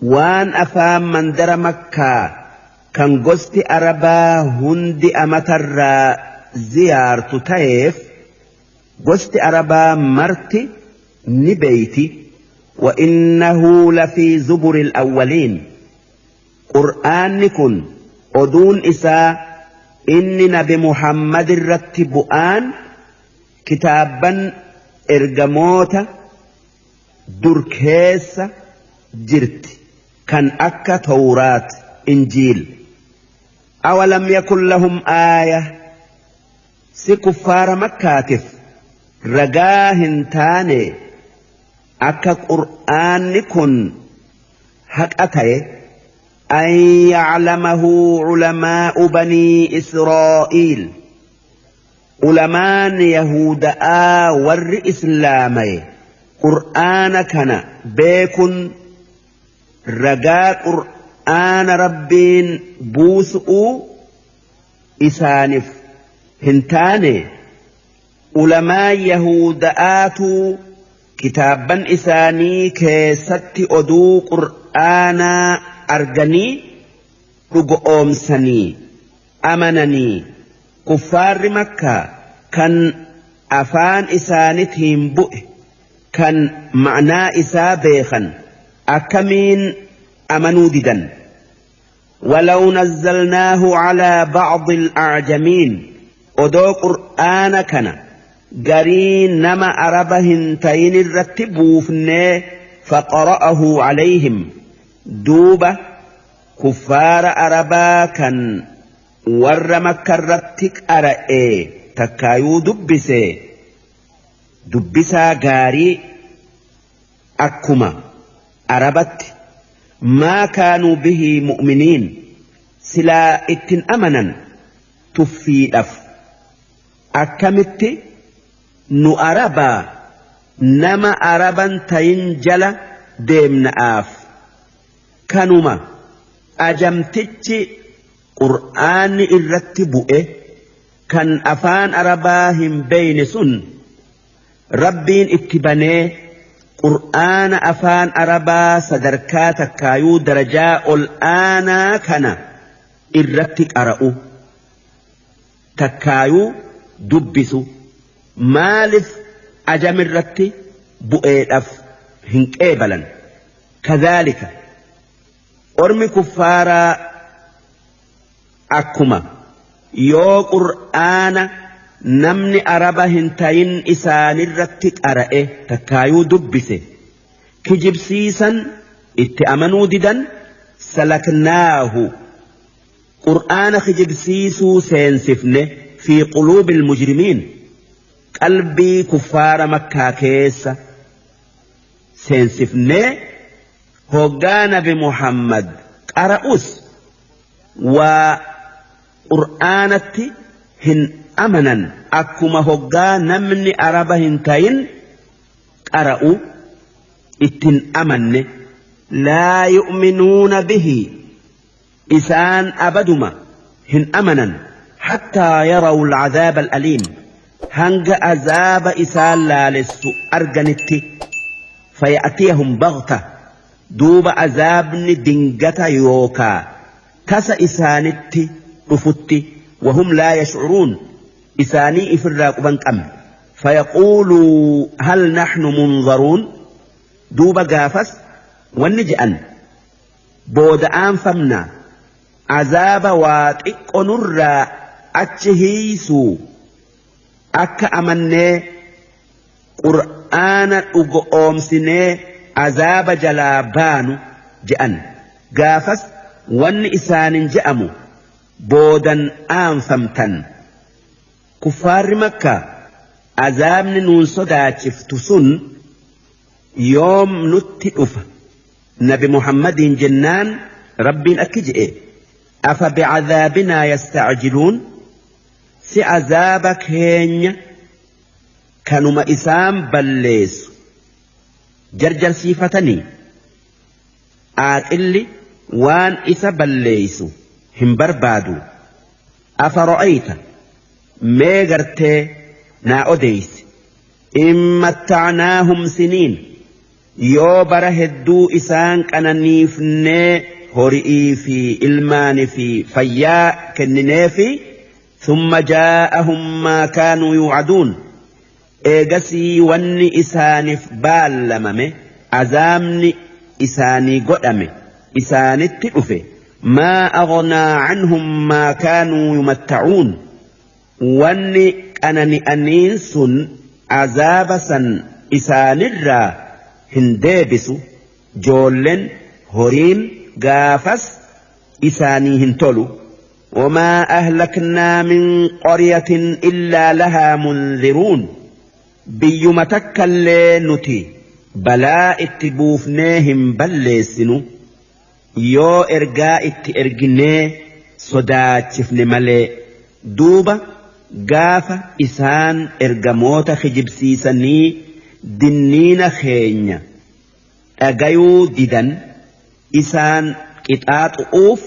وان أفان من در مكة كان قست عربا هند أمتر زيارة تايف قست عربا مرتي نبيتي وإنه لفي زبر الأولين قرآن كن أدون إساء إني نبي محمد الرتبؤان كتابا إرجموتا دركيس جرت كان أكا توراة إنجيل أولم يكن لهم آية سكفار مكاتف رجاهن تاني أكا قرآن كن حق أتي أن يعلمه علماء بني إسرائيل علماء يهوداء ور إسلامي قرآن كان بيكن رجاء قرآن ربين بوسؤ إسانف هنتاني علماء يهوداء كتابا إساني كيست أدو قرآن أرجني رجومسني أمنني كفار مكة كان أفان إسانتهم بؤ كان معنى إسا بيخا أكمين أمنوا ددا ولو نزلناه على بعض الأعجمين أدو قرآن كان قرين نما أربهن تين الرتبوفن فقرأه عليهم دوبة كفار أربا كان ور مكرتك أرأي تكايو دبسي دبسا غاري أكما أربت ما كانوا به مؤمنين سلا اتن أمنا تفي أف أكمت نو أربا نما أربا تينجل ديمن آف كانوما أجمتتش قرآن الرتبؤ كان أفان أرباهم بين سن ربين اتباني قرآن أفان أربا صدركات كايو درجاء الآن كان الرتك أرأو تكايو دبسو مالف أجم الرت بؤيد أف هنكيبلا كذلك أرمي كفارا أكما يو قرآن نمني أربا هنتين إسان الرتك أرأي تكايو دبسي كجبسيسا اتأمنوا ددا سلكناه قرآن خجبسيسو سينسفنه في قلوب المجرمين قلبي كفار مكة كيس سينسفنه هقان بمحمد قرأوس وقرآنتي هن أمنا أكما هقا نمني أربا هنتين قرأوا اتن أمن لا يؤمنون به إسان أبدما هن أمنا حتى يروا العذاب الأليم هنگ عذاب إسان لا لسو أرجنتي فيأتيهم بغتة دوب عذاب دنجة يوكا تس إسانتي رفتي وهم لا يشعرون إساني إفراق بنك فيقولوا هل نحن منظرون دوب قافس ونجأن بودآن فمنا عذاب واتق نرى أتشهيسو Akka amannee qur'aana dhugoomsinee azaaba jalaa baanu je'an. Gaafas wanni isaanin je'amu boodan aanfamtan. Kuffaarri Makkaa azaabni nuun sodaachiftu sun yoom nutti dhufa nabi Muhammadiin jennaan, Rabbiin akki je'e: afa bicadaabinaa yastacjiluun, si azaaba keenya kanuma isaan balleessu jarjarsiifatanii? Aaqilli waan isa balleessu hin barbaadu. Afa ra'ayta, mee gartee naa odeeysi, in mattacnaahum siniin, yoo bara hedduu isaan qananiifnee hori'ii fi ilmaanii fi fayyaa kennineefi, thumma jaa'ahum maa kaanuu yuucaduun, eegasii wanni isaaniif baallamame, azaabni isaanii godhame isaanitti dhufe, maa aghnaa canhum maa kaanuu yumatta'uun, wanni qanani'aniin sun azaaba san isaanirraa hin deebisu. Joollen horiin gaafas isaanii hin tolu. وما أهلكنا من قرية إلا لها منذرون، biyyuma takkallee nuti balaa itti buufnee hin balleessinu yoo ergaa itti erginee sodaachifne malee. Duuba gaafa isaan ergamoota kijibsiisanii dinniina keenya dhagayuu didan, isaan qixaaxu'uuf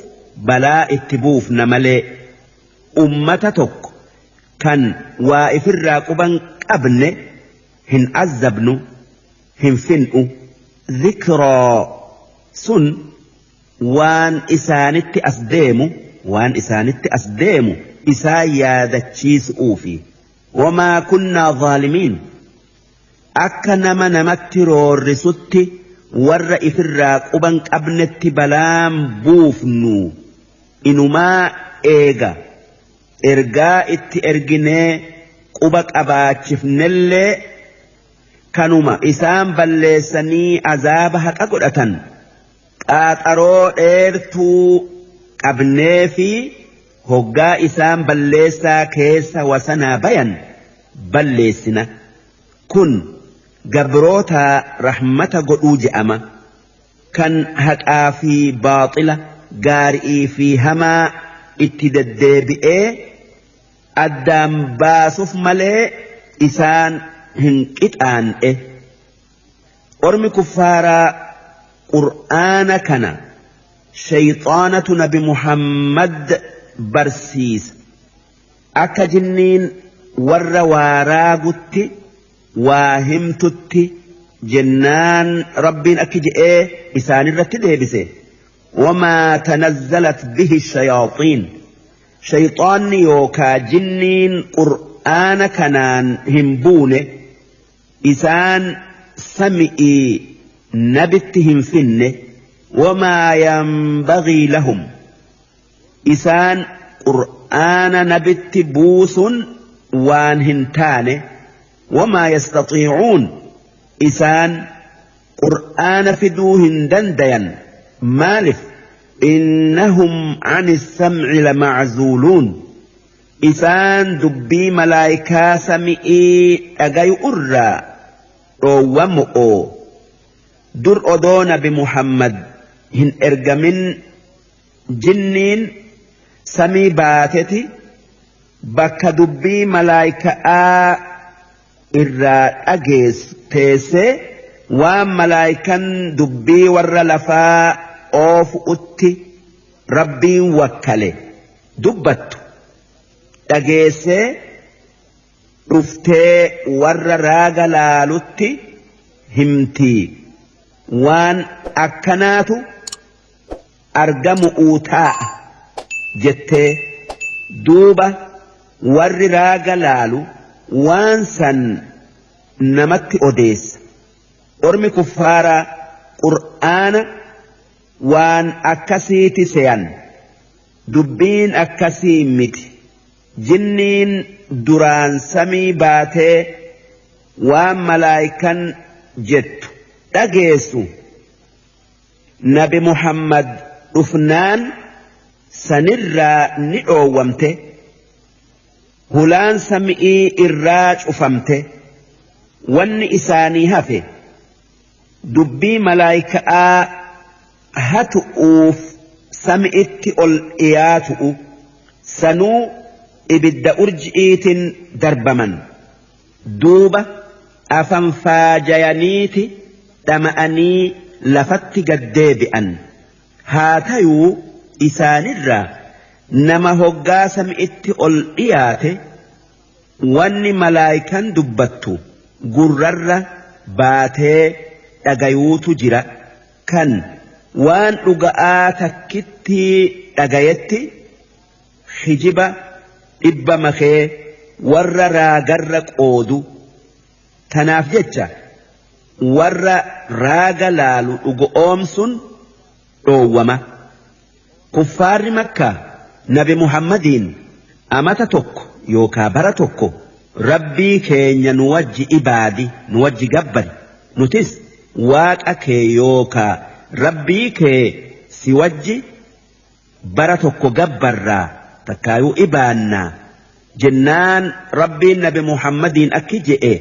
balaa itti buufna malee, ummata tokko kan waa ifirraa quban qabne hin azzabnu, hin fin'u. Dhikraa sun waan isaanitti as deemu, waan isaanitti as deemu isaan yaadachiisuufi. Wamaa kunnaa zaalimiin, akka nama namatti roorrisutti warra ifirraa quban qabnetti balaan buufnu. Inumaa eega ergaa itti erginee quba qabaachifnellee, kanuma isaan balleessanii azaaba haqa godhatan qaaxaroo dheertuu qabnee fi hoggaa isaan balleessaa keessa wasanaa bayan balleessina. Kun gabroota rahmata godhuu je'ama, kan haqaa fi baaxila, gaarii fi hamaa itti deddeebi'ee addaan baasuuf malee isaan hin qixaan'e. Ormi kuffaaraa qur'aana kana shayxaanatu nabi Muhammad barsiisa, akka jinniin warra waaraagutti waa himtutti jennaan, Rabbiin akki je'ee isaanirratti deebise: wamaa tanazzalat bihi shayaaxiin, shayxaanni yookaa jinniin qur'aana kanaan hin buune, isaan sami'ii nabitti hin finne. Wamaa yanbagii lahum, isaan qur'aana nabitti buusun waan hin taane. Wamaa yastatiicuun, isaan qur'aana fiduu hin dandayan. Maalif? Innahum ani sam'i lamaczuuluun, isaan dubbii malaayikaa sami'ii dhagayu irraa dhoowwamo'oo. Dur odoo nabi Muhammad hin ergamin jinniin samii baateti bakka dubbii malaayika'aa irraa dhageessu teessee waan malaayikan dubbii warra lafaa oofu'utti Rabbiin wakkale dubbattu dhageessee dhuftee warra raaga laalutti himtii. Waan akkanaatu argamu'uu taa'a jettee, duuba warri raaga laalu waan san namatti odeessa. Ormi kuffaaraa qur'aana waan akkasiiti seyan. Dubbiin akkasii miti. Jinniin duraan samii baatee waan malaayikan jettu dhageessu Nabi Muhammad dhufnaan sanirraa ni dhoowwamte, hulaan sami'ii irraa cufamte. Wanni isaanii hafe dubbii malaayika'aa hatu'uuf sami'itti ol dhiyaatu'u, sanuu ibidda urji'iitin darbaman. Duuba afanfaajayaniiti dhama'anii lafatti gad deebi'an. Haa tayuu isaanirraa nama hoggaa sami'itti ol dhiyaate wanni malaayikan dubbattu gurrarra baatee dhagayuutu jira, kan waan dhuga'aa takkittii dhagayetti hijiba dhibba makee warra raagarra qoodu. Tanaaf jecha warra raaga laalu dhugoomsun dhoowwama. Kuffaarri Makkaa Nabi Muhammadiin amata tokko yookaa bara tokko Rabbii keenya nu wajji ibaadi, nu wajji gabbari, nutis Waaqa kee yookaa Rabbii kee si wajji bara tokko gabbarraa takkaayuu ibaannaa jennaan, Rabbiin Nabi Muhammadiin akki je'e: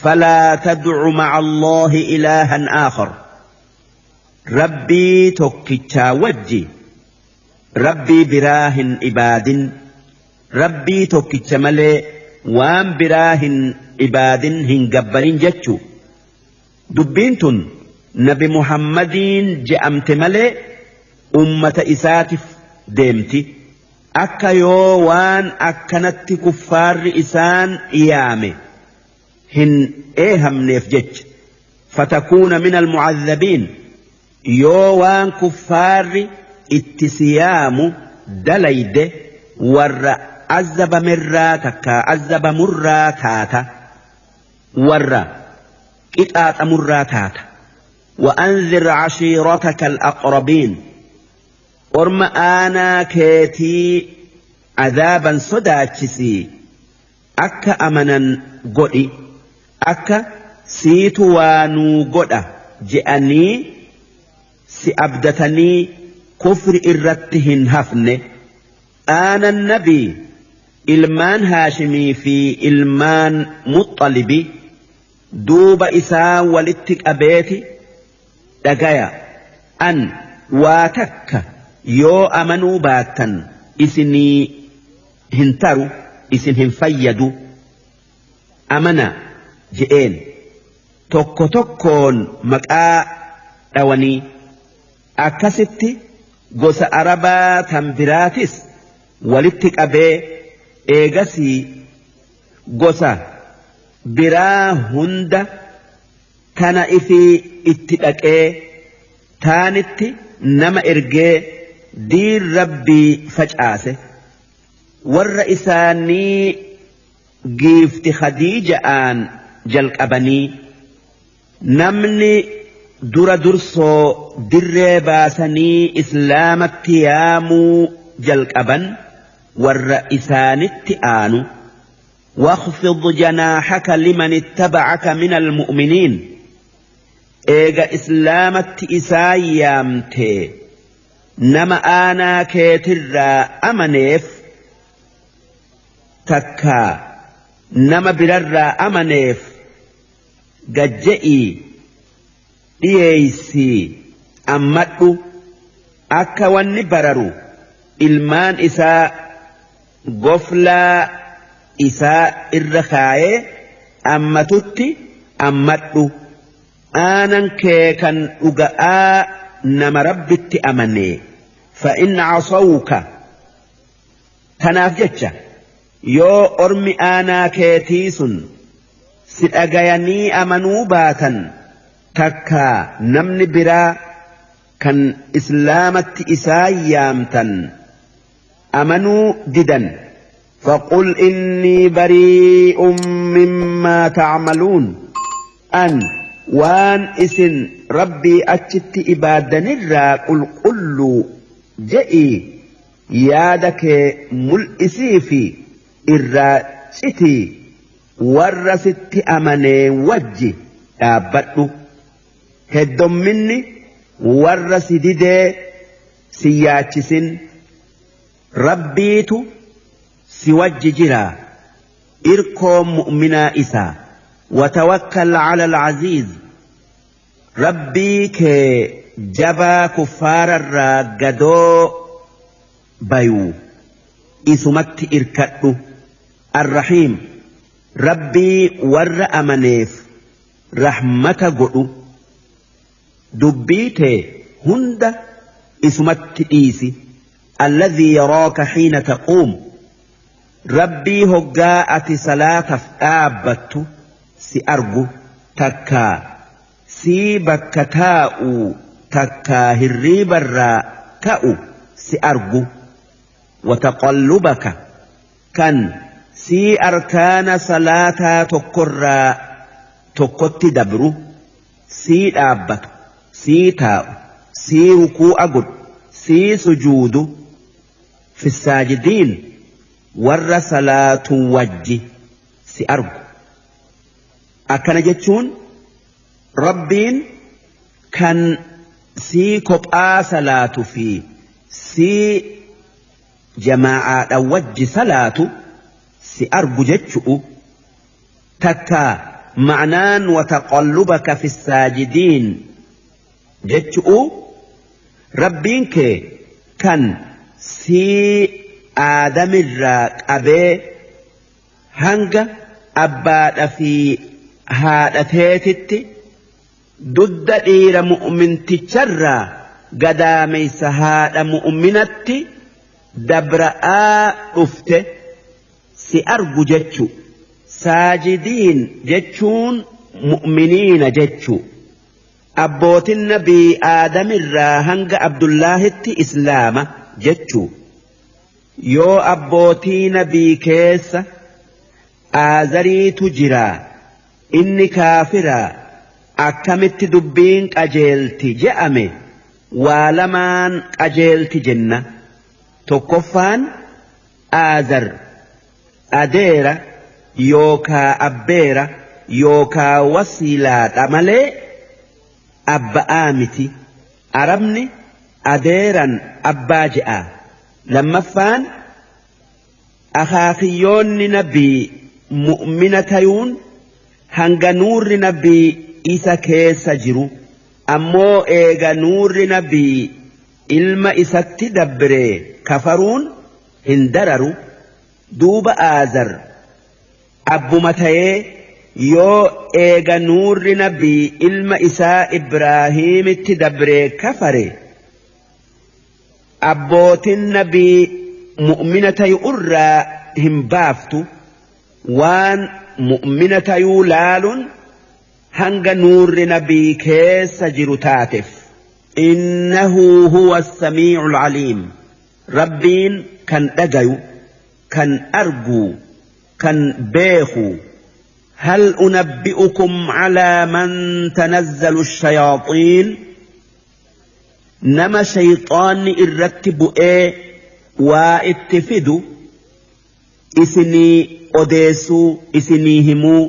falaa tad'u ma'a Allaahi ilaahan aakhar, Rabbii tokkichaa wajji Rabbii biraa hin ibaadin, Rabbii tokkicha malee waan biraa hin ibaadin, hin gabbarin jechu. Dubbiin tun Nabi Muhammadiin je'amte malee ummata isaatif deemti. Akka yoo waan akkanatti kuffaarri isaan yaame hin eehamneef jecha. Fatakuuna min almucadhabiin, yoo waan kuffaarri itti siyaamu dalayde warra azzabamerraa takkaa azzabamurraa taata, warra qixaaxamurraa taata. وأنذر عشيرتك الأقربين، orma aanaa keetii azaaban sodaachisii akka amanan godhi, akka siitu waa nuu godha je'anii si abdatanii kufri irratti hin hafne. Aanan Nabii ilmaan Haashimii fi ilmaan Muxxalibi. Duuba isaa walitti qabeeti, dhagaya, an waa takka yoo amanuu baattan isinii hin taru, isin hin fayyadu, amana je'een. Tokko tokkoon maqaa dhawanii akkasitti gosa Arabaa tan biraatis walitti qabee, eegasii gosa biraa hunda tana ifii itti dhaqee, taanitti nama ergee diin Rabbii facaase. Warra isaanii giifti Khadiija'aan jalqabanii namni dura dursoo dirree baasanii islaamatti yaamuu jalqaban warra isaanitti aanu. واخفض جناحك لمن اتبعك من المؤمنين، eega islaamatti isaan yaamte nama aanaa keetirraa amaneef takkaa nama birarraa amaneef gajje'ii dhiyeeysii ammadhu, akka wanni bararu ilmaan isaa goflaa isaa irra kaayee ammatutti ammadhu. Aanan kee kan dhuga'aa nama Rabbitti amane. فإن عصوك, tanaaf jecha yoo ormi aanaa keetii sun si dhagayanii amanuu baatan takkaa namni biraa kan islaamatti isaan yaamtan amanuu didan, فقل إني بريء مما تعملون, an waan isin Rabbii achitti ibaadanirraa qulqulluu je'ii yaada kee mul'isii fi Irraa citii warra sitti amanee wajji dhaabbadhu. Heddomminni warra si didee si yaachisin. Rabbiitu si wajji jira. Irkoon mu'minaa isaa. Watawakkal cala alcaziiz. Rabbii kee jabaa kuffaararraa gadoo bayuu isumatti irkadhu. Arrahiim Rabbii warra amaneef rahmata godhu. Dubbii tee hunda isumatti dhiisi. Alladhii yaraaka xiina taquum. Rabbii hoggaa ati salaataf dhaabbattu si argu takkaa sii bakka taa'u takkaa hirriibarraa ka'u si argu. Wataqallubaka kan sii arkaana salaataa tokkorraa tokkotti dabru sii dhaabbatu sii taa'u sii rukuu'a godhu sii sujuudu fissaajidiin warra salaatu wajji si argu. Akkana jechuun Rabbiin kan sii kophaa salaatu fi sii jamaa'aadha wajji salaatu si argu jechu'u. Takka ma'naan wataqallubaka fissaajidiin jechu'u Rabbiin kee kan sii aadamirraa qabee hanga abbaadha fi haadha teetitti dudda dhiira mu'minticharraa gadaameysa haadha mu'minatti dabra'aa dhufte si argu jechu. Saajidiin jechuun mu'miniina jechu. Abbootin nabii aadamirraa hanga Abdullaahitti islaama jechu. Yoo abbootii nabii keessa aazariitu jiraa inni kaafiraa akkamitti dubbiin qajeelti je'ame waa lamaan qajeelti jenna. Tokkoffaan aazar adeera yookaa abbeera yookaa wasiilaadha malee abba'aa miti. Arabni adeeran abbaa je'a. Lammaffaan akaakiyyoonni nabii mu'mina tayuun hanga nuurri nabii isa keessa jiru ammoo eega nuurri nabii ilma isatti dabree kafaruun hin dararu. Duuba aazar abbuma tayee yoo eega nuurri nabii ilma isaa Ibraahiimitti dabree kafare abbootin nabii mu'mina tayu irraa hin baaftu. Waan mu'mina tayuu laaluun hanga nuurri nabii keessa jiru taateef. Innahu huwa as-samii'ul aliim. Rabbiin kan dhagayu, kan argu, kan beeku. Hal unabbi'ukum calaa man tanazzalu ash-shayaaxiin. Nama shayxaanni irratti bu'ee waa itti fidu isinii odeessuu isinii himuu.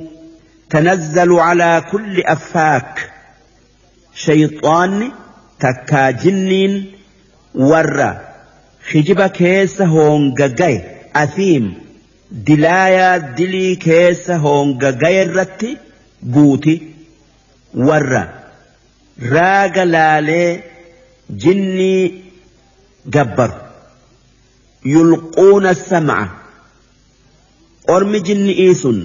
Tanazzalu calaa kulli affaak. Shayxaanni takkaa jinniin warra hijiba keessa hoongagaye asiim dilaayaa dilii keessa hoongagaye irratti buuti. Warra raaga laalee jinnii gabbaru. Yulquuna sam'a. Ormi jinni'ii sun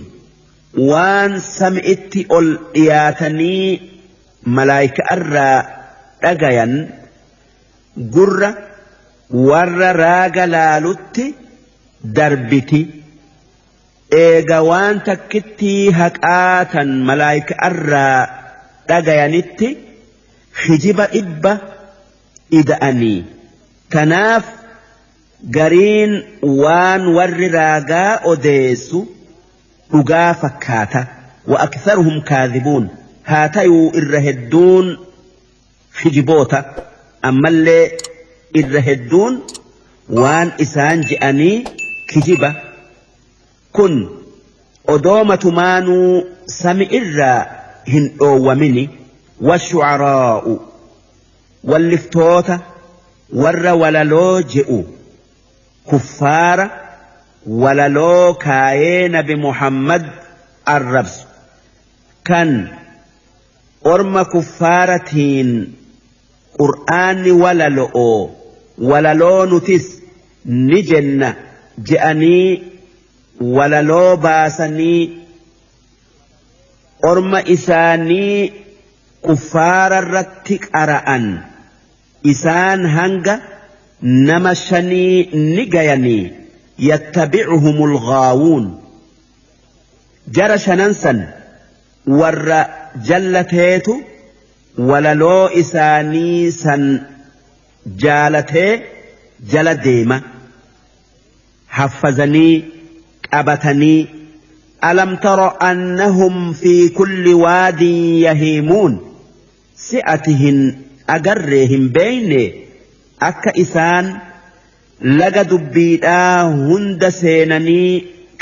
waan sami'itti ol dhiyaatanii malaayika'arraa dhagayan gurra warra raaga laalutti darbiti. Eega waan takkittii haqaa tan malaayika'arraa dhagayanitti hijiba dhibba ida'anii. Tanaaf gariin waan warri raagaa odeessu dhugaa fakkaata. Wa aktharuhum kaadhibuun. Haa tayuu irra hedduun hijiboota. Ammallee irra hedduun waan isaan je'anii kijiba. Kun odoo matumaanuu sami irraa hin dhoowwamini. Washucaraa'u, walliftoota, warra walaloo je'u, kuffaara walaloo kaayee Nabi Muhammad arrabsu, kan orma kuffaaratiin qur'aanni walalo'oo walaloo nutis ni jenna je'anii walaloo baasanii orma isaanii kuffaara irratti qara'an. Isaan hanga nama shanii ni gayanii. Yattabi'uhumul ghaawuun, jara shanan san warra jallateetu walaloo isaanii san jaalatee jala deema, haffazanii qabatanii. Alam tara annahum fi kulli waadin yahiimuun, si ati hin agarree, hin beeyne, akka isaan laga dubbiidhaa hunda seenanii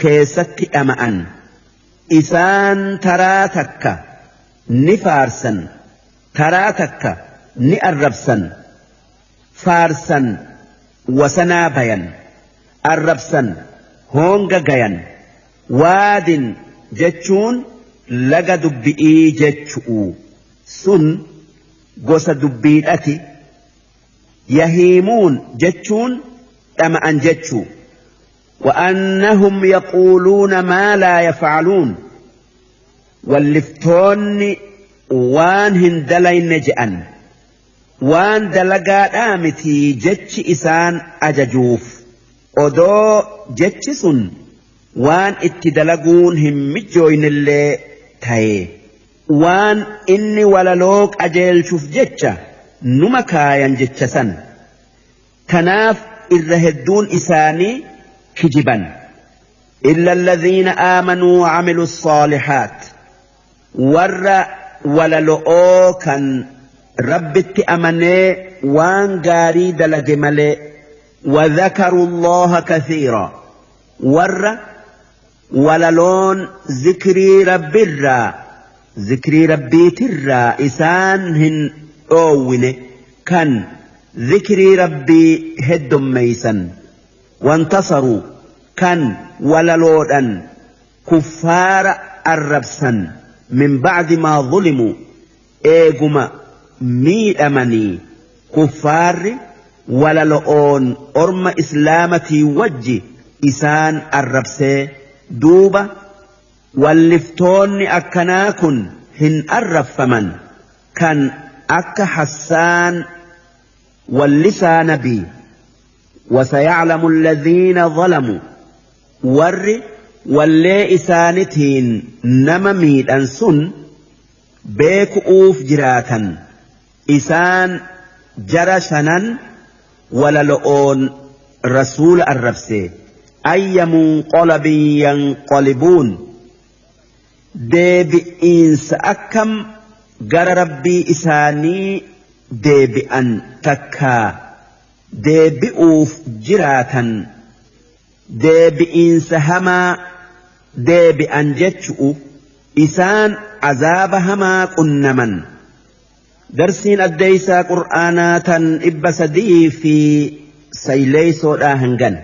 keessatti dhama'an? Isaan taraa takka ni faarsan, taraa takka ni arrabsan. Faarsan wasanaa bayan, arrabsan hoonga gayan. Waadin jechuun laga dubbi'ii jechu'u, sun gosa dubbiidhati. Yahiimuun jechuun dhama'an jechuu. وأنهم يقولون ما لا يفعلون، walliftoonni waan hin dalayne je'an, waan dalagaadhaa miti jechi isaan ajajuuf, odoo jechi sun waan itti dalaguun hin mijjooynellee ta'e. Waan inni walaloo qajeelchuuf jecha numa kaayan jecha san. Tanaaf irra hedduun isaanii kijiban. إلا الذين آمنوا وعملوا الصالحات، warra walalo'oo kan Rabbitti amanee waan gaarii dalage malee. وذكروا الله كثيرا، warra walaloon zikrii Rabbirraa, zikrii Rabbiitirraa isaan hin dhoowwine, kan zikrii Rabbii heddommeeysan. وانتصروا، kan walaloodhan kuffaara arrabsan. من بعد ما ظلموا، eeguma miidhamanii kuffaarri walalo'oon orma islaamatii wajji isaan arrabsee. Duuba walliftoonni akkanaa kun hin arrabfaman, kan akka Hassaan wallisaa nabii. وسيعلم الذين ظلموا، warri wallee isaanitiin nama miidhan sun beeku'uuf jiraatan, isaan jara shanan walalo'oon rasuula arrabse. أي منقلب ينقلبون، deebi'iinsa akkam gara Rabbii isaanii deebi'an takkaa deebi'uuf jiraatan, deebi'iinsa hamaa deebi'an jechu'u, isaan azaaba hamaa qunnaman. Darsiin addeeysaa qur'aanaa tan 309 hangan.